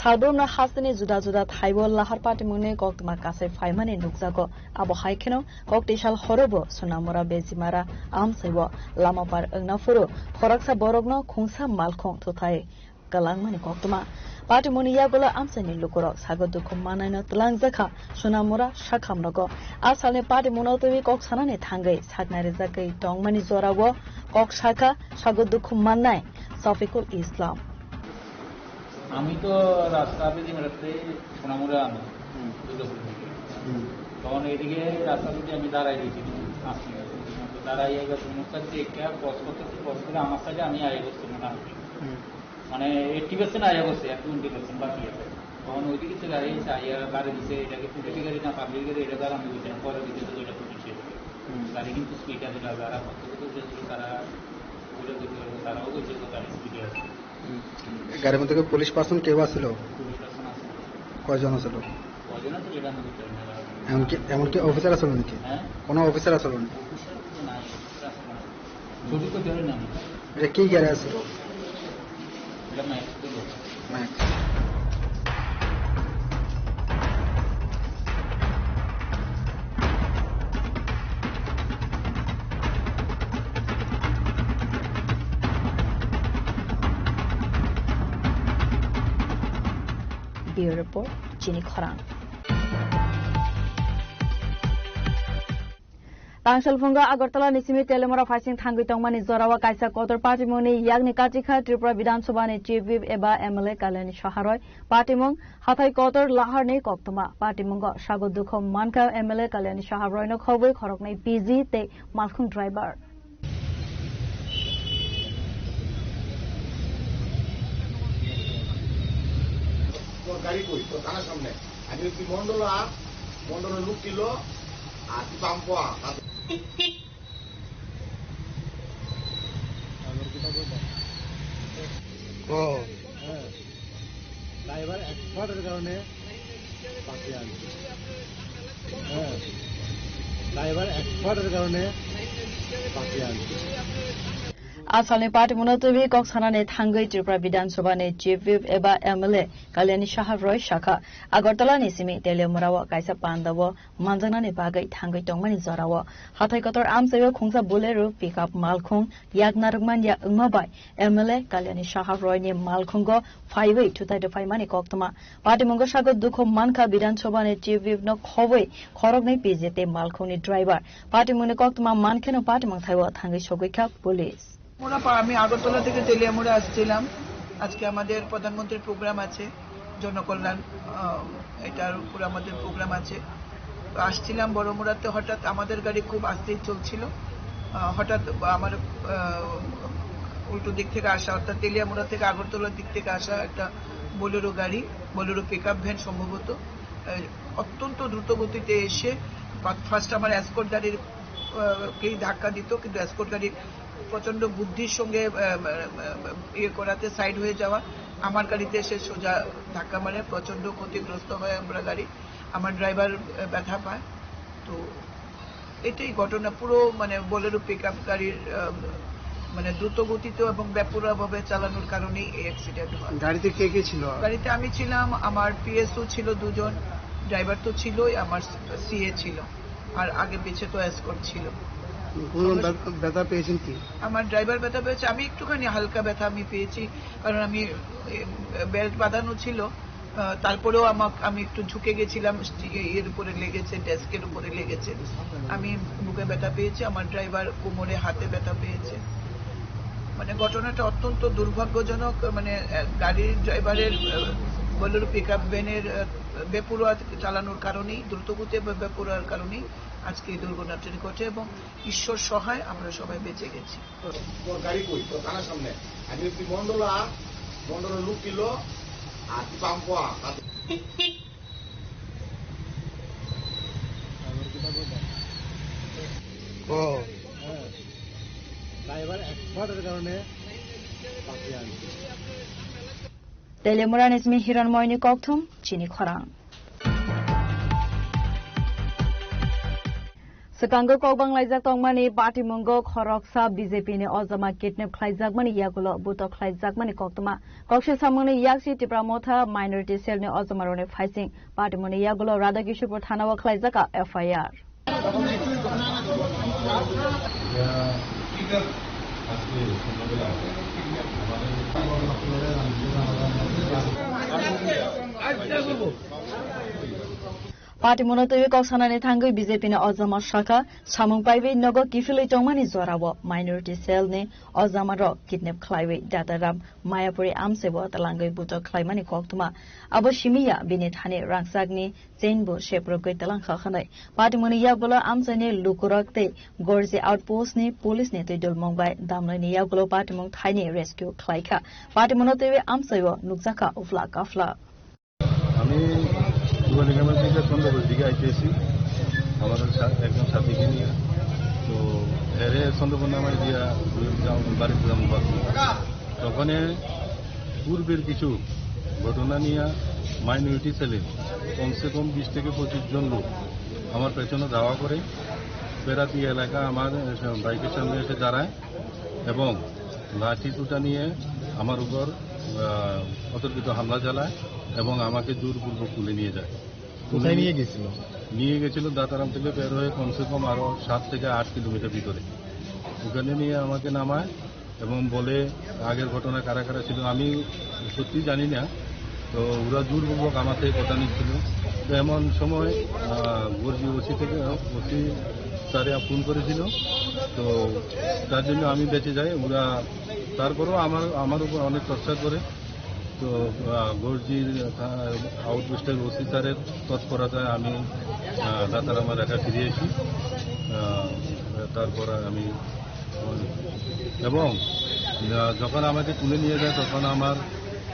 Salbrumno hasteni juda juda thaibo lahar patimungni koktwma kasai phaimani nukjago. Abo hai kheno koktisal horobo Sunamura Bejimara amsaibo lama par wngna phuru khoroksa borokno khungsa malkhung thuthai kwlangmani koktwma. Patimungni yagulo amchaini lukurok sago dukhu manaino twlangjakha Sunamura sakhamrogo. A salni patimungno twiwi kok sanani thangwi saknai rijakgwi tongmani jorao kok sakha sago dukhu mannai Safikul Islam. আমি তো রাস্তা বেরিয়ে বেড়াতে সোনামুড়া আমি, হুম। দুর্গাপুর থেকে। হুম। তখন এইদিকে রাস্তা থেকে আমি দাঁড়াই দিয়েছি, পাঁচ মিনিট। তো দাঁড়াই এবার কোনো কাছে একটা ক্রস করতে, ক্রস করে আমার কাছে আমি আগে করছি মোটামুটি। হুম। মানে, এইটটি পার্সেন্ট আগে করছি, আর টোয়েন্টি পার্সেন্ট বাকি আছে। তখন ওইদিকে তো গাড়ি এসে আইয়া গাড়ি দিছে, এটা কি পুলিশ গাড়ি না পাবলিক গাড়ি, এটা তো আর আমি বুঝি না, পরে দিকে তো এটা পুলিশ এসে। হুম। গাড়ি কিন্তু স্পিড আছে, যারা কত কত উঠেছিল, তারা ওটা বুঝতে পারবো, তারাও বুঝতে পারবো গাড়ি স্পিডে আছে। হুম। গাড়ির মধ্যে কি পুলিশ পার্সন কেউ আছিল? পুলিশ পার্সন আছে। কয়জন আছিল? কয়জন আছে সেটা আমি বুঝতে পারি না। এমনকি, এমনকি অফিসার আছিল নাকি? হ্যাঁ? কোনো অফিসার আছিল নাকি? অফিসার তো নাই, অফিসার আছে না। ছবি তো বেরোয় না। এটা কি গাড়ি আছিল? এটা ম্যাক্স ছিল। Max. Bureau Report, Chini Khorang. Tangsalphungo Agartala ni simi Telemora phaising thangwi tongmani jorao kaisa kotor patimungni yakni kachikha Tripura Bidhan Sabha ni Chief Whip eba M L A Kalyani Saha Roy. Patimung hathai kotor laharni koktwma. Patimungo sago dukhu mankha M L A Kalyani Saha Roy no khobwi khoroknwi P G tei malkhung driver. গাড়ি কই? তোর থানার সামনে। আমি হচ্ছি মন্ডলা, মন্ডলের লোক ছিল, আর তুই পাম্পোয়া। ও। হ্যাঁ, ড্রাইভার এক্সপার্টের কারণে বাঁচিয়ে আনছে। হ্যাঁ, ড্রাইভার এক্সপার্টের কারণে বাঁচিয়ে আনছে। Asalni patimungno twiwi kok sanani thangwi Tripura Bidhan Sabhani Chief Whip eba M L A Kalyani Saha Roy sakha, Agartala ni simi Teliamura o kaisa panda o manjaknani bagwi thangwi tongmani jorao hathai kotor amchaio khungsa Bolero pickup malkhung yak narwkmanya wngma bai M L A Kalyani Saha Roy ni malkhungo phaiwi thutai rwphaimani koktwma. Patimungo sago dukhu mankha Bidhan Sabhani Chief Whip no khobwi khoroknwi P J tei malkhungni driver. Patimungni koktwma mankheno patimung thaio thangwi sogwi kha police. আমরা পা-, আমি আগরতলা থেকে তেলিয়ামুড়া আসছিলাম। আজকে আমাদের প্রধানমন্ত্রীর প্রোগ্রাম আছে, জনকল্যাণ, আহ, এটার উপর আমাদের প্রোগ্রাম আছে। তো আসছিলাম বড়মুড়াতে, হঠাৎ আমাদের গাড়ি খুব আস্তেই চলছিল। আহ, হঠাৎ আমার, আহ, উল্টো দিক থেকে আসা, অর্থাৎ তেলিয়ামুড়া থেকে আগরতলার দিক থেকে আসা একটা বোলেরো গাড়ি, বোলেরো পিকআপ ভ্যান সম্ভবত, আহ, অত্যন্ত দ্রুত গতিতে এসে ফা-, ফার্স্ট আমার এসকর্ট গাড়ির, আহ, কেই ধাক্কা দিত, কিন্তু এসকর্ট গাড়ি প্রচণ্ড বুদ্ধির সঙ্গে, আহ, আহ, আহ, ইয়ে করাতে সাইড হয়ে যাওয়া, আমার গাড়িতে এসে সোজা ধাক্কা মারে, প্রচণ্ড ক্ষতিগ্রস্ত হয় আমরা গাড়ি। আমার ড্রাইভার, আহ, ব্যথা পায়। তো এটাই ঘটনা, পুরো মানে বোলেরো পিকআপ গাড়ির, আহ, মানে দ্রুত গতিতে এবং বেপরোয়াভাবে চালানোর কারণেই এই অ্যাক্সিডেন্ট হয়। গাড়িতে কে কে ছিল? গাড়িতে আমি ছিলাম, আমার পিএসও ছিল দুজন, ড্রাইভার তো ছিলই, আমার সিএ ছিল, আর আগে পিছে তো এসকর্ট ছিল। কোনো ব্যথা, ব্যথা পেয়েছেন কি? আমার ড্রাইভার ব্যথা পেয়েছে, আমি একটুখানি হালকা ব্যথা আমি পেয়েছি, কারণ আমি, এ, বেল্ট বাঁধানো ছিল। আহ, তারপরেও আমাক-, আমি একটু ঝুঁকে গেছিলাম, স্টি-, ইয়ের উপরে লেগেছে, ডেস্কের উপরে লেগেছে। আমি বুকে ব্যথা পেয়েছি, আমার ড্রাইভার কোমরে, হাতে ব্যথা পেয়েছে। মানে, ঘটনাটা অত্যন্ত দুর্ভাগ্যজনক। মানে, আহ, গাড়ির ড্রাইভারের, আহ, বোলেরো পিকআপ ভ্যানের, আহ, বেপরোয়া চালানোর কারণেই, দ্রুতগতিতে বে-, বেপরোয়ার কারণেই আজকে এই দুর্ঘটনাটি ঘটে এবং ঈশ্বর সহায় আমরা সবাই বেঁচে গেছি। তোর গাড়ি কই? তোর থানার সামনে। আমি হচ্ছি মন্ডলা, মন্ডলের লোক ছিল, আর তুই পাম্পোয়া। ও। ড্রাইভার এক্সপার্টের কারণে বাঁচিয়ে আনছে। Teliamura ni simi Hiranmoyni kokthum chini khorang. Swkango kok banglaijak tongmani patimungo khoroksa B J P ni ojama kidnap khlaijakmani yagulo butok khlaijakmani koktwma. Kokse samungni yaksi Tipra Motha Minority Cell ni ojamarokni phaising patimungni yagulo Radhakishorpur thana o khlaijak F I R. Patimungno twiwi kok sanani thangwi B J P ni ojama sakha, samung paiwi nogo kiphilwi tongmani jorao minority cell ni ojamarok kidnap khlaiwi Dataram Mayapuri amchaibo twlangwi butok khlaimani koktwma. Abo simi ya bini thani rangchakni chain bo seprogwi twlang kha hwnwi. Patimungni yagulo amchaini lukurok tei Gorji outpost ni police ni twi dulmung bai damnaini yagulo patimung thaini rescue khlai kha. Patimungno twiwi amchaio nukjakha uphla kaphla. আমি দুবালিগ্রামের দিকে চন্দ্রপুরের দিকে আইতেছি, আমাদের সা-, একজন সাথীকে নিয়ে। তো এরে চন্দ্রপুর নামাই দিয়া যাও, বাড়িতে যাবো ভাবছি। তখনে পূর্বের কিছু ঘটনা নিয়ে মাইনরিটি সেলে কমসে কম বিশ থেকে পঁচিশ জন লোক আমার পেছনে ধাওয়া করে পেরাতি এলাকা আমার, এ, বাইকের সামনে এসে দাঁড়ায় এবং লাঠি সোটা নিয়ে আমার উপর, আহ, অতর্কিত হামলা চালায় এবং আমাকে জোরপূর্বক তুলে নিয়ে যায়। কোথায় নিয়ে গেছিল? নিয়ে গেছিল দাতারাম থেকে বের হয়ে কমসে কম আরো সাত থেকে আট কিলোমিটার ভিতরে। ওখানে নিয়ে আমাকে নামায় এবং বলে, আগের ঘটনা কারা কারা ছিল আমি সত্যি জানি না, তো ওরা জোরপূর্বক আমার থেকে কথা নিচ্ছিল। তো এমন সময়, আহ, গর্জি ওসি থেকে, ওসি স্যারে ফোন করেছিল, তো তার জন্য আমি বেঁচে যাই। ওরা তারপরেও আমার, আমার উপর অনেক টর্চার করে। তো, আহ, গর্জির, আহ, আউটপোস্টের ওসি স্যারের তৎপরতায় আমি, আহ, দাতারাম এলাকা ফিরে আসি। আহ, তারপর আমি, এবং, আহ, যখন আমাকে তুলে নিয়ে যায়, তখন আমার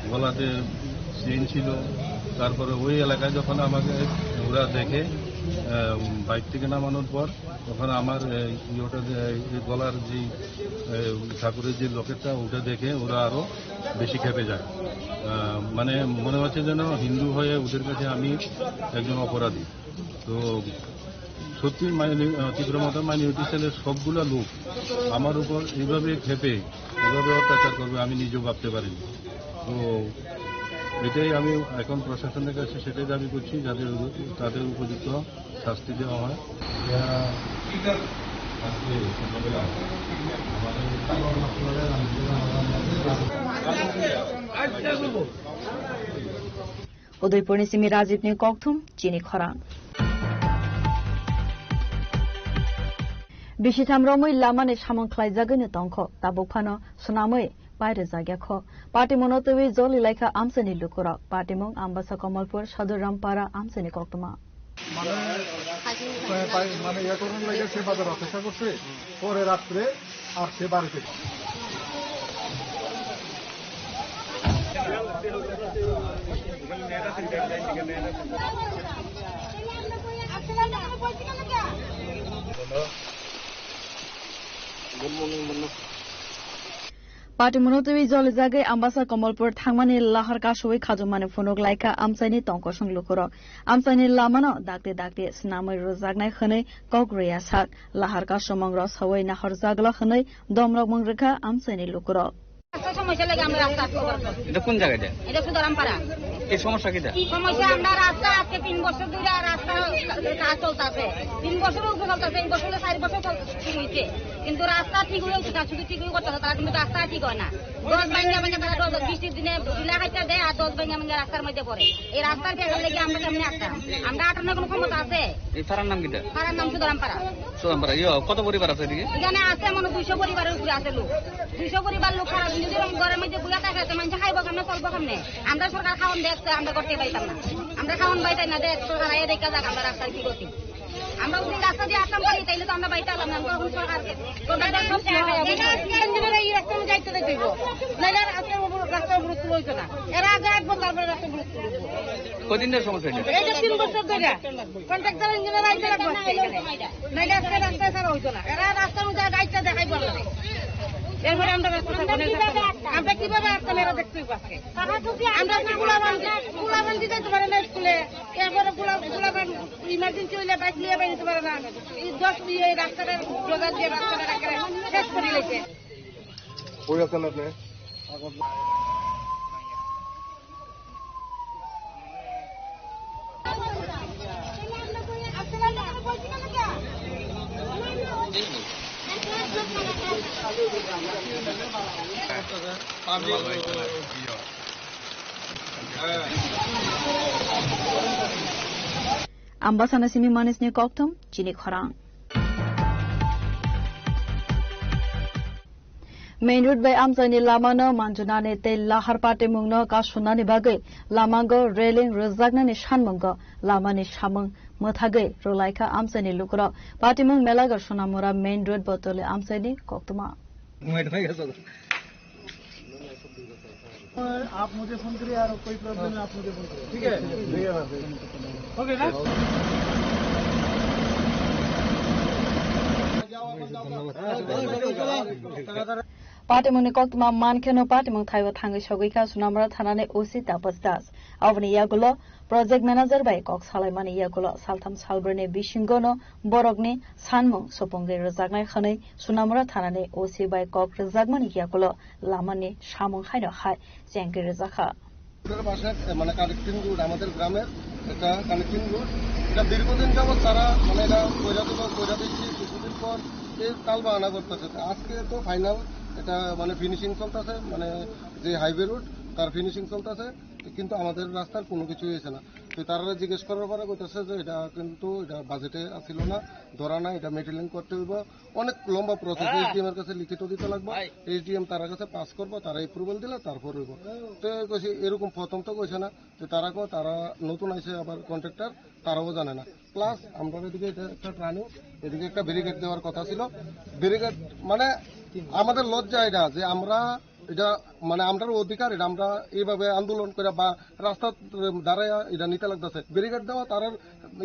গলাতে চেইন ছিল। তারপরে ওই এলাকায় যখন আমাকে ওরা দেখে, আহ, বাইক থেকে নামানোর পর তখন আমার, আহ, ইয়েটা যে, এই গলার যে, আহ, ঠাকুরের যে লকেটটা, ওটা দেখে ওরা আরো বেশি ক্ষেপে যায়। আহ, মানে মনে হচ্ছে যেন হিন্দু হয়ে ওদের কাছে আমি একজন অপরাধী। তো সত্যি মাইনরি-, আহ, তীব্র মতের মাইনরিটি সেলের সবগুলা লোক আমার উপর এইভাবে ক্ষেপে, এইভাবে অত্যাচার করবে, আমি নিজেও ভাবতে পারিনি। তো এটাই আমি এখন প্রশাসনের কাছে সেটাই দাবি করছি, যাতে তাদের উপযুক্ত শাস্তি দেওয়া হয়। Udaipurni simi Rajibni kokthum chini khorang. Bisitham romwi lamani samung khlaijagwino tongkho, tabuk phano swnamwi pairwjakya kho. Patimungno twiwi joli laikha amchaini lukurok. Patimung Ambasa Kamalpur Sadhurampara amchaini koktwma. মানে, মানে ইয়ে করার লাগে সে বাজার অপেক্ষা করছে, পরে রাত্রে আর সে বাড়িতে। Patimungno twiwi jolijagwi Ambasa Kamalpur thangmani lahar kasui khajumani phunuk laikha amchaini tongkosong lukurok. Amchaini lamano dakti dakti swnamwi rwjaknai hwnwi kok rwya sak. Lahar kasumung rw sawi nahorjagla hwnwi domrok mung rwkha amchaini lukurok. রাস্তার সমস্যা লাগে আমরা রাস্তা আটকে পড়ে আছি। এটা কোন জায়গাটা? এটা সুদারামপাড়া। এই সমস্যা কিটা? সমস্যা আমরা রাস্তা আজকে তিন বছর ধরে রাস্তা কাজ চলতেছে, তিন বছরের উপরে চলতেছে, এই বছর হলো চার বছর চল-, শুরু হয়েছে, কিন্তু রাস্তা ঠিক হয়ে উঠছে না, শুধু ঠিক হয়ে করতেছে তারা, কিন্তু রাস্তা ঠিক হয় না। দশ ভাঙা ভাঙা তারা দশ, বৃষ্টির দিনে ঢিলা খাইতে দেয় আর দশ ভাঙা ভাঙা রাস্তার মধ্যে পড়ে। এই রাস্তার বেকার লেগে আমরা কেমনে আটকাম? আমরা আটানোর কোনো ক্ষমতা আছে? এই পাড়ার নাম কিটা? পাড়ার নাম সুদারামপাড়া। সুদারামপাড়া, ইয়ো, কত পরিবার আছে এদিকে? এখানে আছে মনে হয় দুইশো পরিবারের উপরে আছে লোক। দুইশো পরিবার লোক খারাপ, যদি এরকম ঘরের মধ্যে বুয়া থাকে, তো মানুষ খাইবো কেমনে, চলবো কেমনে? আমরা সরকার খাওয়ান দেয়, তো আমরা করতে পারতাম না। আমরা খাওয়ান পাইতাই না দেয়, সরকার আইয়া দেখে যাক, আমরা রাস্তায় কি করছি। আমরা যদি রাস্তা দিয়ে আসতাম পারি, তাইলে তো আমরা বাড়িতে আলাম না। আমরা এখন সরকারকে, সরকারকে সব সময় অবস্থা। এই রাস্তা অনুযায়ী তো দেখতে হইব। নাইলে আর আজকে রাস্তা অবরোধ হইতো না। এরা আগে আসবো, তারপরে রাস্তা অবরোধ করবো। কদিন ধরে সমস্যা হচ্ছে? এই যে তিন বছর ধরে কন্ট্রাক্টর ইঞ্জিনিয়ার আইতে লাগবে আজকে এখানে। নাইলে আজকে রাস্তা ছাড়া হইতো না। এরা রাস্তা অনুযায়ী রাইটটা দেখাই বলে। এরপরে আমরা রাস্তা ছাড়া হইতো না। আমরা কিভাবে আসতাম এরা দেখতে হইব আজকে। আমরা তো গোলাবান্দি, গোলাবান্দি যাইতে পারে না স্কুলে। এরপরে গোলা-, গোলাবান্দি ইমার্জেন্সি হইলে বাইক নিয়ে বাইরে যেতে পারে না। এই দশ মিনিট এই রাস্তাটা, রোজার যে রাস্তাটা একেবারে শেষ করে লেছে। কই আছেন আপনি? Ambasana simi manisni kokthum chini khorang. Main road bai amchaini lamano manjunani tei lahar patimungno kasunani bagwi lamango railing rwjaknani sanmungo lamani samung mwthagwi rwlaikha amchaini lukurok. Patimung Melagar Sonamura main road botoli amchaini koktwma. आप मुझे फोन करिए, यार, कोई प्रॉब्लम है, आप मुझे फोन करिए, ठीक है? ओके ना? Patimungni koktwma mankheno patimung thaibo thangwi sogwikha Sonamura thanani O C Tapas Das. Aboni yagulo project manager bai kok salaimani yagulo saltham salbrwini bisingono borokni sanmung supungwi rwjaknai hwnwi Sonamura thanani O C bai kok rwjakmani yagulo lamani samung haino hai chengwi rwjakha. ওদের বাসায়, এ, মানে connecting road, আমাদের গ্রামের একটা connecting road, এটা দীর্ঘদিন যাবত তারা মানে এটা কইরা দিল, কইরা দিচ্ছি, কিছুদিন পর এই তাল বাহানা করতেছে। তো আজকে তো ফাইনাল, এটা মানে ফিনিশিং চলতেছে, মানে যে হাইওয়ে রোড তার ফিনিশিং চলতেছে, কিন্তু আমাদের রাস্তার কোনো কিছুই হয়েছে না। তো তারা জিজ্ঞেস করার পরে কইতেছে যে এটা কিন্তু এটা বাজেটে আসিল না, ধরা না, এটা মেটেরিয়ালিং করতে হইব। অনেক লম্বা প্রসেস, এসডিএম এর কাছে লিখিত দিতে লাগবে। এসডিএম তার কাছে পাস করবো, তারা অ্যাপ্রুভাল দিলে তারপর হইব। তো কইছে এরকম প্রথম তো কইছে না, তো তারা কো তারা নতুন আইছে আবার কন্ট্রাক্টর, তারাও জানে না। প্লাস আমরা এদিকে এটা একটা টার্নিং, এদিকে একটা ব্যারিকেড দেওয়ার কথা ছিল। ব্যারিকেড মানে আমাদের লজ্জা এটা যে আমরা এটা মানে আমরার অধিকার, এটা আমরা এইভাবে আন্দোলন করে বা রাস্তার দাঁড়ায় এটা নিতে লাগতেছে। ব্যারিকেড দেওয়া তারার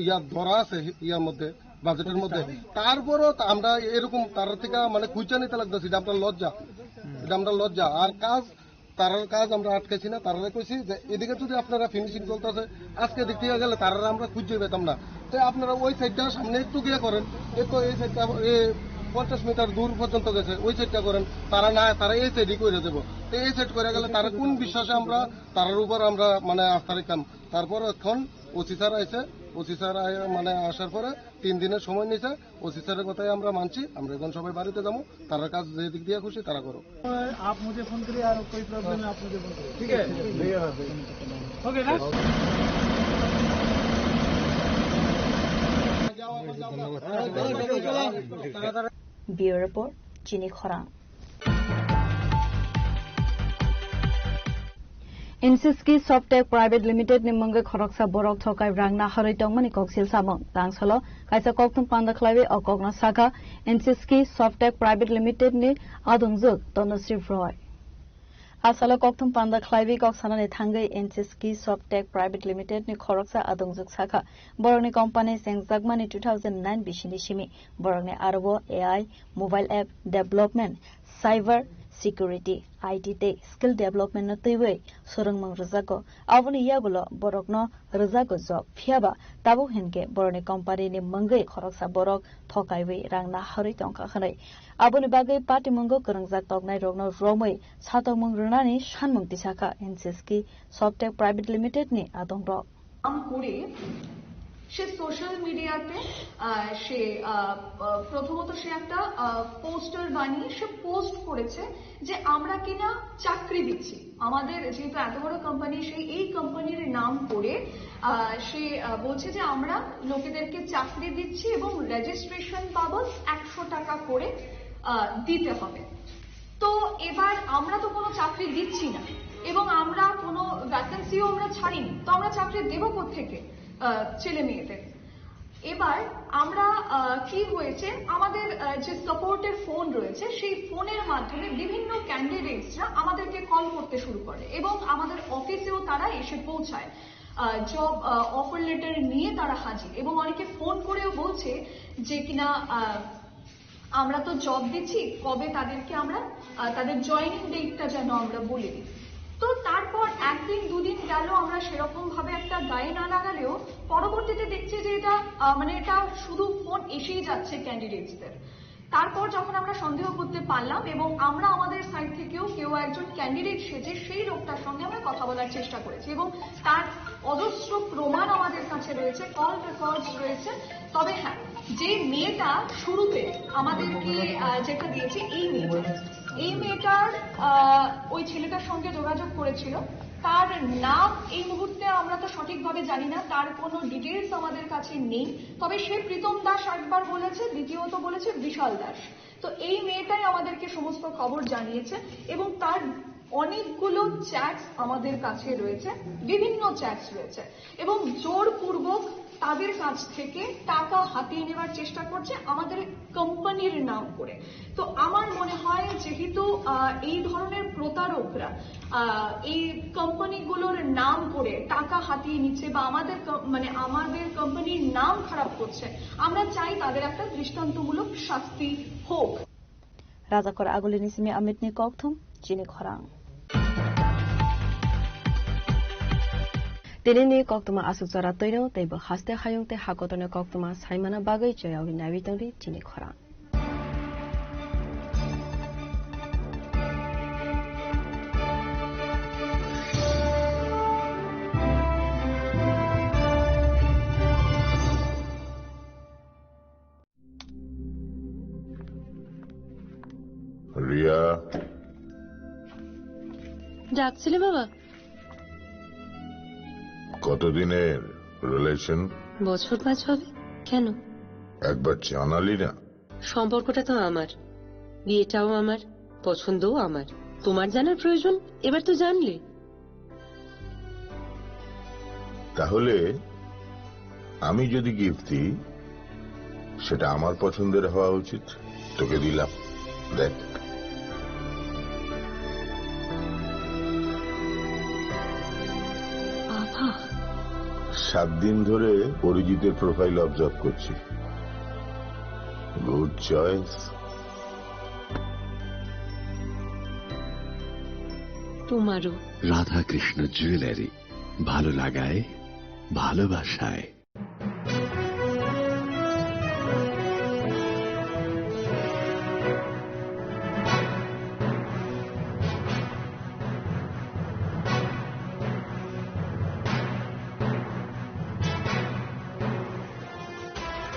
ইয়া ধরা আছে ইয়ার মধ্যে, বাজেটের মধ্যে। তারপরও তা আমরা এরকম তার থেকে মানে খুঁজে নিতে লাগতেছি, এটা আমরা লজ্জা, এটা আমরা লজ্জা। আর কাজ, তারার কাজ আমরা আটকাইছি না, তারারে কইছি যে এদিকে যদি আপনারা ফিনিশিং চলতেছে, আজকে দিক থেকে গেলে তারারে আমরা খুঁজে পেতাম না। তো আপনারা ওই সাইডটা সামনে একটু গিয়ে করেন, এ তো এই সাইডটা এ পঞ্চাশ মিটার দূর পর্যন্ত গেছে, ওই সাইডটা করেন। তারা না, তারা এই সাইডই করে দেবো। তো এই সাইড করে গেলে তারা কোন বিশ্বাসে আমরা তারার উপর আমরা মানে আস্থা রাখতাম? তারপর এখন ওসি স্যার আইছে, ওসি স্যার আই-, মানে আসার পরে তিন দিনের সময় নিছে। ওসি স্যারের কথাই আমরা মানছি, আমরা এখন সবাই বাড়িতে যাবো। তারার কাজ যে দিক দিয়ে খুশি তারা করো। आप मुझे फोन करिए और कोई प्रॉब्लम है आप मुझे फोन करिए, ठीक है? ओके ना? Bureau Report, Chini Khorang. N C S K Softtech Private Limited ni mungwi khoroksa borok thokai rang naharwi tongmani koksil samung. Tangsalo kaisa kokthum panda khlaiwi o kokno sakha N C S K Softtech Private Limited ni adongjwk Tanushree Roy. Asalo kokthum panda khlaiwi kok sanani thangwi N C S K Softtech Private Limited ni khoroksa adongjwk sakha borokni company chengjakmani two thousand nine bisini simi. Borokni aro o A I, mobile app development, cyber security, I T tei skill development no twiwi swrwngmung rwjago. Aboni yagulo borokno rwjago job. Phiyaba tabuk hinkhe borokni company ni mungwi khoroksa borok thokaiwi rang naharwi tongkha hwnwi. Aboni bagwi patimungo kwrwngjak toknairokno romwi satokmung rwnani sanmung tisakha N C S K Softtech Private Limited ni adongrok. কাম করে সে সোশ্যাল মিডিয়াতে, আহ, সে, আহ, আহ, প্রথমত সে একটা, আহ, পোস্টার বানিয়ে সে পোস্ট করেছে যে আমরা কিনা চাকরি দিচ্ছি। আমাদের যেহেতু এত বড় কোম্পানি, সেই এই কোম্পানির নাম করে, আহ, সে, আহ, বলছে যে আমরা লোকেদেরকে চাকরি দিচ্ছি এবং রেজিস্ট্রেশন বাবদ একশো টাকা করে, আহ, দিতে হবে। তো এবার আমরা তো কোনো চাকরি দিচ্ছি না এবং আমরা কোনো ভ্যাকেন্সিও আমরা ছাড়িনি, তো আমরা চাকরি দেবো কোত্থেকে, আহ, ছেলে মেয়েদের? এবার আমরা, আহ, কি হয়েছে, আমাদের, আহ, যে সাপোর্টের ফোন রয়েছে, সেই ফোনের মাধ্যমে বিভিন্ন ক্যান্ডিডেটসরা আমাদেরকে কল করতে শুরু করে এবং আমাদের অফিসেও তারা এসে পৌঁছায়। আহ, জব, আহ, অফার লেটার নিয়ে তারা হাজির এবং অনেকে ফোন করেও বলছে যে কিনা, আহ, আমরা তো জব দিচ্ছি, কবে তাদেরকে আমরা, আহ, তাদের জয়েনিং ডেটটা যেন আমরা বলে দিই। তো তারপর একদিন দুদিন গেল, আমরা সেরকম ভাবে একটা গায়ে না লাগালেও পরবর্তীতে দেখছি যে এটা, আহ, মানে এটা শুধু ফোন এসেই যাচ্ছে ক্যান্ডিডেটসদের। তারপর যখন আমরা সন্দেহ করতে পারলাম এবং আমরা আমাদের সাইড থেকেও কেউ একজন ক্যান্ডিডেট সেজে সেই লোকটার সঙ্গে আমরা কথা বলার চেষ্টা করেছি এবং তার অজস্র প্রমাণ আমাদের কাছে রয়েছে, কল রেকর্ডস রয়েছে। তবে হ্যাঁ, যে মেয়েটা শুরুতে আমাদেরকে, আহ, যেটা দিয়েছে, এই মেয়েটা, এই মেয়েটার, আহ, ওই ছেলেটার সঙ্গে যোগাযোগ করেছিল। তার নাম এই মুহূর্তে আমরা তো সঠিকভাবে জানি না, তার কোনো ডিটেলস আমাদের কাছে নেই। তবে সে প্রীতম দাস একবার বলেছে, দ্বিতীয়ত বলেছে বিশাল দাস। তো এই মেয়েটাই আমাদেরকে সমস্ত খবর জানিয়েছে এবং তার অনেকগুলো চ্যাটস আমাদের কাছে রয়েছে, বিভিন্ন চ্যাটস রয়েছে এবং জোরপূর্বক তাদের কাছ থেকে টাকা হাতিয়ে নেবার চেষ্টা করছে আমাদের কোম্পানির নাম করে। তো আমার মনে হয় যেহেতু, আহ, এই ধরনের প্রতারকরা, আহ, এই কোম্পানিগুলোর নাম করে টাকা হাতিয়ে নিচ্ছে বা আমাদের কম-, মানে আমাদের কোম্পানির নাম খারাপ করছে, আমরা চাই তাদের একটা দৃষ্টান্তমূলক শাস্তি হোক। Rajakor Agulini simi Amit ni kokthum, chini khorang. Tini ni koktuma aswk jora twino tei bo haste hayung tei hakotorni koktuma saimana bagwi choyawi naiwi tongdi chini khorang. Riya. ডাকছিলে বাবা? কতদিনের রিলেশন? বছর পাঁচ হবে। কেন? একবার জানালি না। সম্পর্কটা তো আমার, বিয়েটাও আমার, পছন্দও আমার। তোমার জানার প্রয়োজন, এবার তো জানলে। তাহলে আমি যদি গিফট দিই, সেটা আমার পছন্দের হওয়া উচিত। তোকে দিলাম, দেখ। সাত দিন ধরে অরিজিতের প্রোফাইল অবজার্ভ করছি। Good choice. তোমারও। রাধাকৃষ্ণ জুয়েলারি, ভালো লাগায়, ভালোবাসায়।